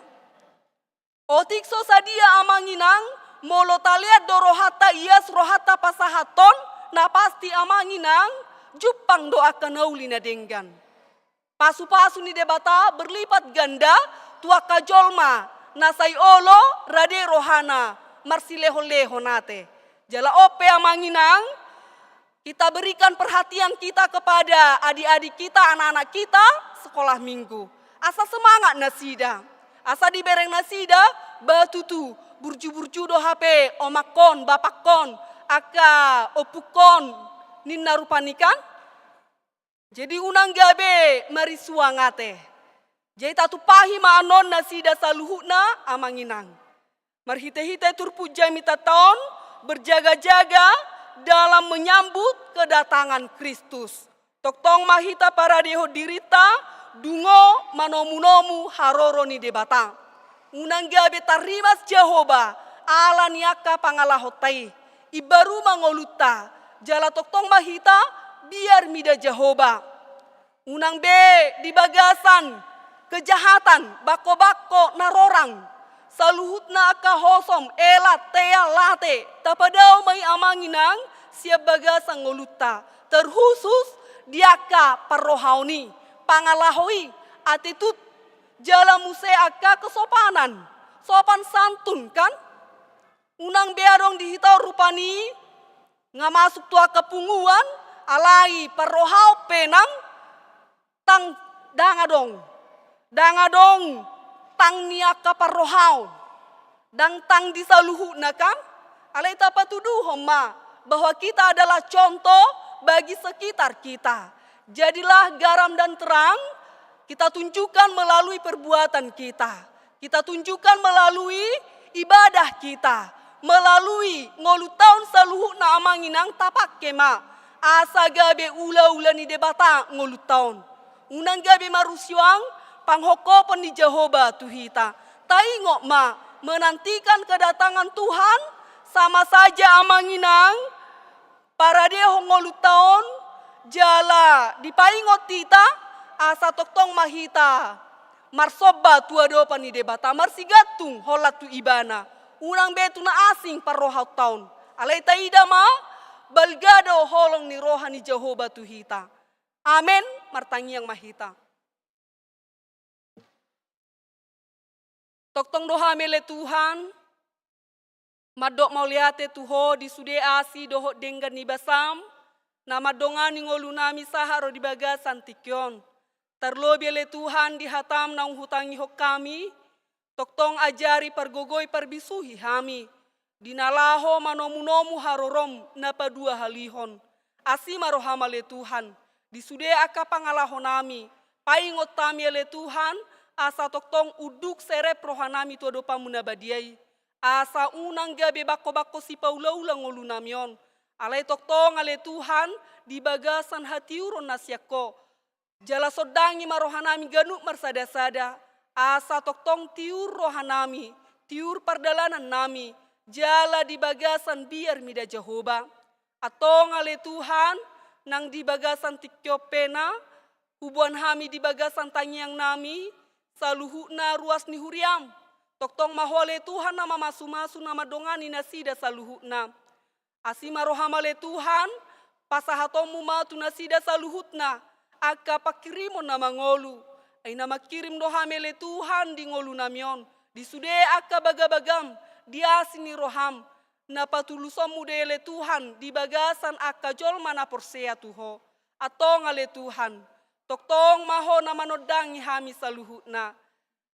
Otik so sadia amang inang, molo talean do rohanta, ias rohanta pasahathon, na pasti amang inang jumpang do angka na uli na denggan. Pasu-pasu ni Debata berlipat ganda tu angka jolma na sai olo rade rohana marsilehon-lehon ate. Jala on pe amang inang, kita berikan perhatian kita kepada adik-adik kita, anak-anak kita sekolah minggu. Asa semangat nasida. Asa dibereng nasida, ba tutu burju-burju do hape omakkon, bapakkon, angka ompukkon ninna rupani kan. Jadi unang gabe marisuang ate. Jadi tatumpahi ma annon nasida saluhutna amang inang. Marhite-hite turpuk jamitanta on, berjaga-jaga dalam menyambut kedatangan Kristus. Tongtong ma hita paradehon dirinta, dungo manomu-nomu haroro ni Debata. Unang gabe tarrimas Jahowa ala ni angka pangalahonta i. Imbaru ma ngolunta, jala tongtong ma hita biar mida Jahowa. Unang be di bagasan kejahatan, bangko-bangko na rorang, saluhutna angka hosom, elat, teal, late, tapadao ma i amang inang sian bagasan ngolunta, terkhusus di angka parrohaon i, pangalaho i, attitude, jala muse angka kesopanan, sopan santun kan. Unang be adong di hita on rupani nga masuk tu angka punguan, alai parrohaon pe nang tang, ndang adong. Ndang adong tang ni angka parrohaon. Ndang tang di saluhutna kan. Alai tapatuduhon ma bahwa kita adalah contoh bagi sekitar kita. Jadilah garam dan terang, kita tunjukkan melalui perbuatan kita. Kita tunjukkan melalui ibadah kita, melalui ngolunta on saluhutna amang inang tapangke ma, asa gabe ula-ula ni Debata ngolunta on. Unang gabe marisuang panghophopon ni Jahowa tu hita. Taingot ma, menantikan kedatangan Tuhan, sama saja amang inang, paradehon ngolunta on, jala dipaingot hita, asa tongtong ma hita marsomba tu adopan ni Debata, marsigantung holan tu Ibana, unang be tu na asing parrohaonta on. Alai taida ma, balga do holong ni roha ni Jahowa tu hita. Amen, martangiang ma hita. Tongtong do hami ale Tuhan, mandok mauliate tu Ho di sude asi dohot denggan ni basam, na mandongani ngolunami sahat ro di bagasan tingki on. Tarlobi ale Tuhan di hatam naung hutangihon hami, tongtong ajari, pargogoi, parbisuhi hami. Di na laho manomu-nomu harorom na paduahalihon. Asi ma roham ale Tuhan, di sude angka pangalahonami, paingot hami ale Tuhan, asa tongtong unduk serep rohanami tu adopanmu na badia i. Asa unang gabe bangko-bangko sipaula-ula ngolunami on. Alai tongtong ale Tuhan, di bagasan hatiuron na sian Ho. Jala sondangi ma rohanami ganup marsada-sada, asa tongtong tiur rohanami, tiur pardalanannami, jala di bagasan biar mida Jahowa. Antong ale Tuhan, nang di bagasan tingki on pe na, huboan hami di bagasan tangiangnami, saluhutna ruas ni huriam. Tongtong ma Ho ale Tuhan na mamasu-masu na mandongani nasida saluhutna. Asi ma roham ale Tuhan, pasahatonmu ma tu nasida saluhutna, angka pangkirimon na mangolu. Ai na mangkirim do hami ale Tuhan di ngolunami on, di sude angka bagabagam, di asi ni roham, na patulusonmu do i ale Tuhan, di bagasan angka jolma na porsea tu Ho. Antong ale Tuhan, tongtong ma Ho na manondangi hami saluhutna.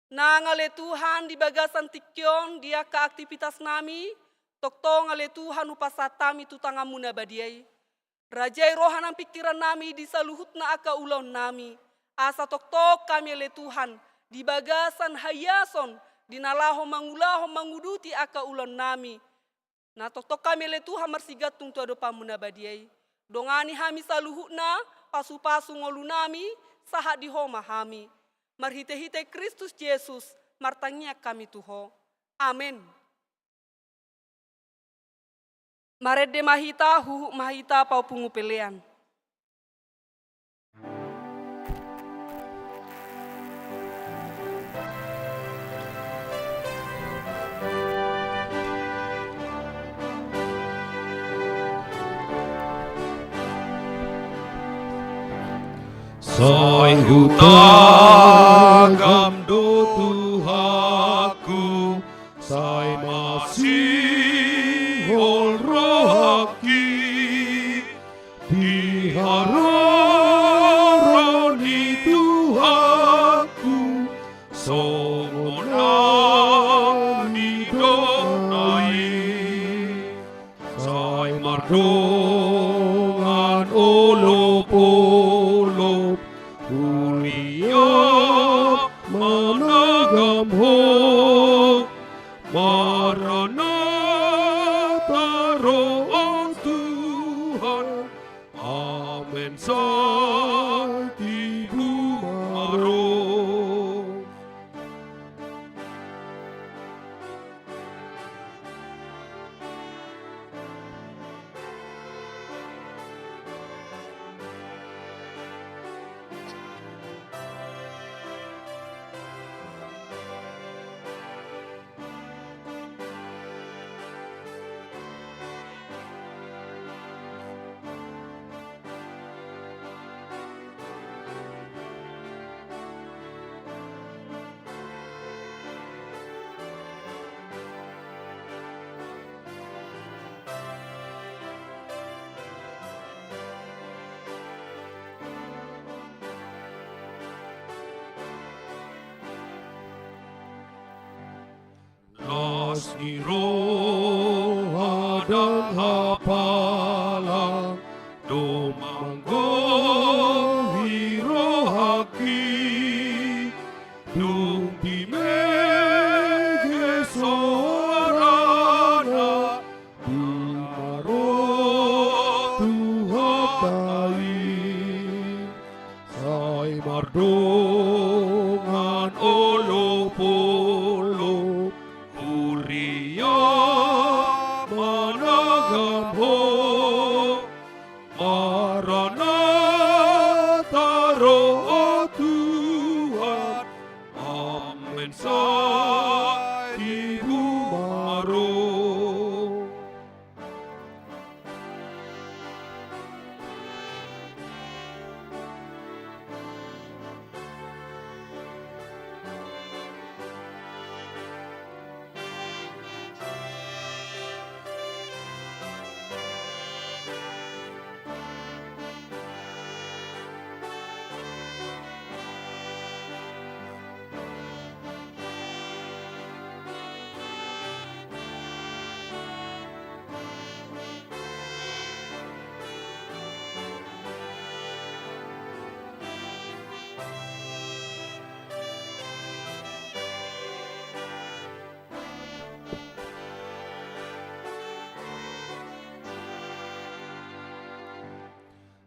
Nang ale Tuhan di bagasan tingki on di angka aktivitasnami, Tongtong ale Tuhan hupasahat hami tu tanganmu na badia i. Rajai roha nang pingkiran nami di saluhutna angka ulaon nami. Asa tongtong hami ale Tuhan, di bagasan haiason, di na laho mangulahon manguduti angka ulaon nami. Na tongtong hami ale Tuhan marsigantung tu adopanmu na badia i. Dongani hami saluhutna, pasupasu ngolu nami, sahat di Ho ma hami. Marhitehite Kristus Jesus, martangiang hami tu Ho. Amen. Marende ma hita, huhut ma hita papungu pelean. Sai hutagam do Tuhanku, sai masihol rohangki di haroro ni Tuhanku, songon na nidokna i. Sai mardongan olopolop huria managam Ho, Maranatha ro Ho Tuhan. Amen, sai tibu ma ro. Las ni roha ndang hapalang do manggohi rohangki, dung dibege soarana di na ro Tuhanta i. Sai mardongan olopolop huria managam Ho, Maranatha ro Ho Tuhan. Amen, sai tibu ma ro.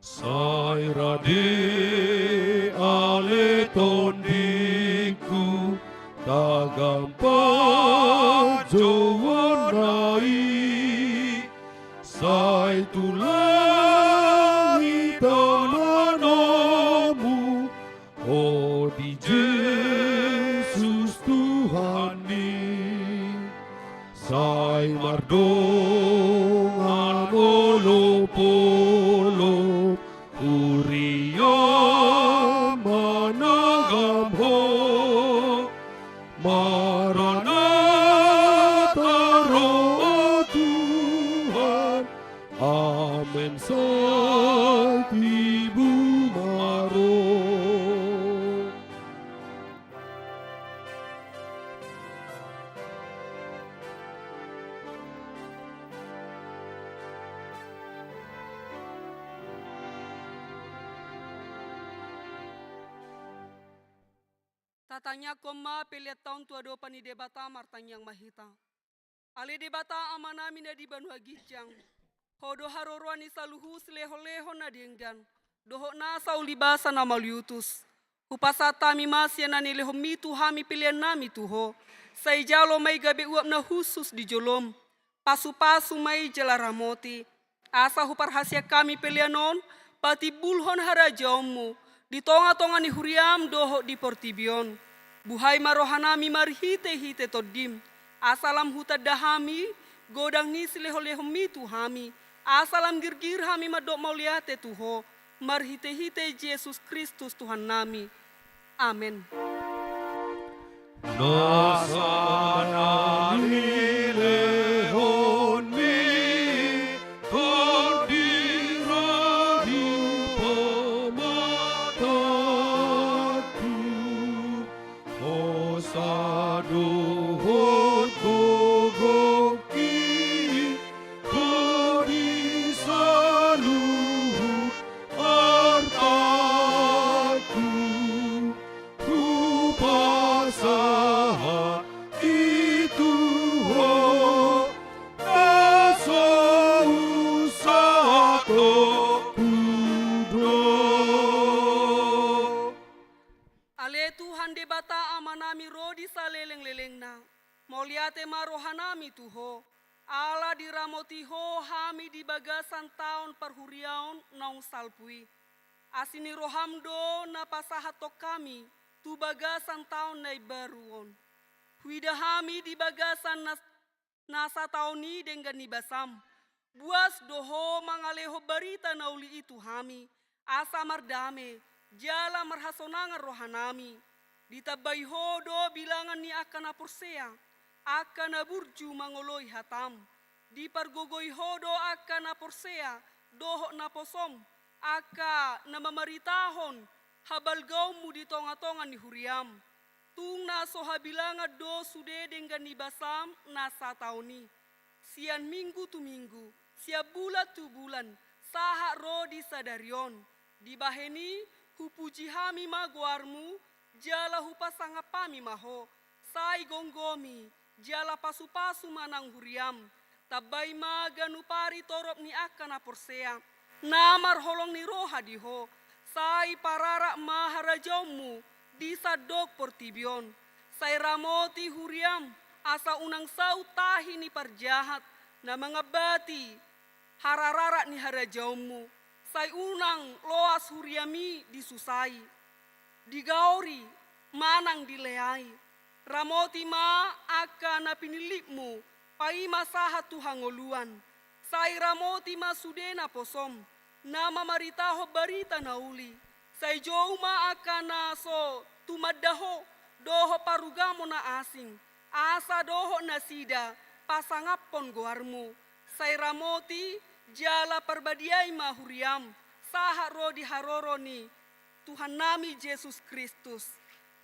Sai rade ale tondingku, tagam panjouonna i, sai tulang hita manomu, o di Jesus Tuhan i. Sai mardongan olopolop huria managam Ho, Maranatha ro Ho Tuhan. Amen, sai tibu ma ro. Tangiangkon ma pelean ta on tu adopan ni Debata. Martangiang ma hita. Ale Debata Amanami na di banua ginjang, Ho do haroroan ni saluhut silehonlehon na denggan dohot nasa ulibasa na mauliutus. Hupasahat hami ma sian na nilehonMi tu hami peleannami tu Ho. Sai jalo ma i gabe uap na hushus di joloM. Pasupasu ma i jala ramoti, asa huparhaseang hami pelean on patimbulhon harajaonMu di tongatonga ni huriaM dohot di portibi on. Buhai ma rohanami marhitehite TondiM, asa lam hutanda hami godang ni silehonlehonMi tu hami, asa lam girgir hami mandok mauliate tu Ho, marhitehite Jesus Kristus Tuhannami. Amen. Nasa na nilehonMi, Tondi, radi, pamatangku, hosa dohot gogongki, Ho di saluhut artangku, hupasahat i tu Ho, na so husahatkonku do. Ale Tuhan Debata Amanami ro di salelenglelengna, mauliate ma rohanami tu Ho, ala diramoti Ho hami di bagasan taon parhuriaon naung salpu i. Asi ni rohaM do na pasahathon hami tu bagasan taon na imbaru on. Huida hami di bagasan na, na sataon i denggan ni basaM. Buas do Ho mangalehon barita na uli i tu hami, asa mardame jala marhasonangan rohanami. Ditambai Ho do bilangan ni angka na porsea, angka na burju mangoloi hataM. Dipargogoi Ho do angka na porsea dohot naposoM, angka na mamaritahon habalgaonMu di tongatonga ni huriaM. Tung na so habilangan do sude denggan ni basaM na sataon i. Sian minggu tu minggu, sian bulan tu bulan, sahat ro di sadari on. Dibahen i, hupuji hami ma goarMu, jala hupasangap hami ma Ho. Sai gomgomi jala pasupasu ma nang huriaM. Tambai ma ganup ari torop ni angka na porsea, na marholong ni roha di Ho. Sai pararat ma harajaonMu di sandok portibi on. Sai ramoti huriaM, asa unang saut tahi ni parjahat na mangambati harararat ni harajaonMu. Sai unang loas huriaMi disusai, digaori, manang dileai. Ramoti ma angka na pinillitMu paima sahat tu hangoluan. Sai ramoti ma sude naposoM, na mamaritahon barita na uli. Sai jou ma angka na so tumanda Ho dohot parugamo na asing, asa dohot nasida pasangaphon goarMu. Sai ramoti jala parbadiai ma huriaM, sahat ro di haroro ni Tuhannami Jesus Kristus.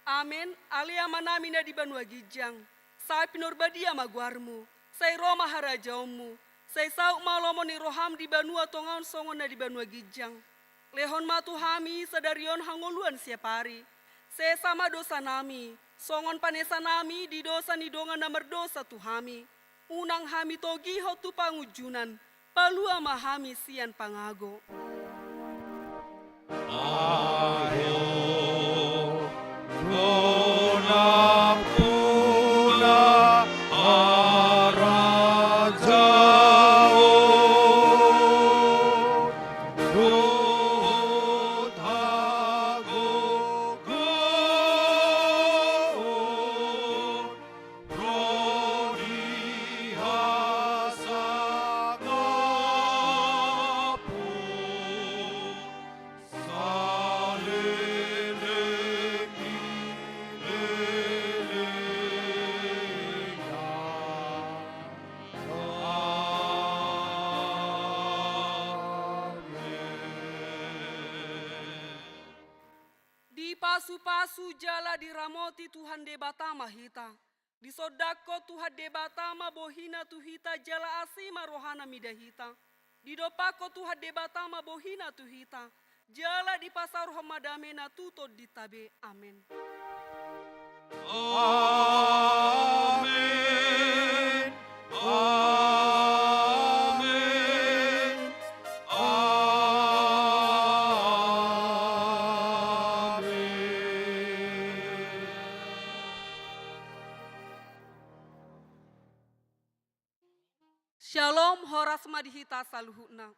Amen. Ale Amanami na di banua ginjang, sai pinarbadia ma goarMu. Sai ro ma harajaonMu. Sai saut ma lomo ni rohaM di banua tonga on songon na di banua ginjang. Lehon ma tu hami sadari on hangoluan siapari. Sesa ma dosanami, songon panesanami di dosa ni dongan na mardosa tu hami. Unang hami togihon tu pangunjunan, palua ma hami sian pangago. Aho, gonapuna, harajaon dohot hagogoon, ro di hasangapon saleleng ni lelengna. Amen. Dipasupasu jala diramoti Tuhan Debata ma hita. Disondangkon Tuhan Debata ma bohiNa tu hita jala asi ma rohaNa mida hita. Didompakkon Tuhan Debata ma bohiNa tu hita, jala dipasaorhon ma dameNa tu tondinta be. Amen. Syalom, horas ma di hita saluhutna.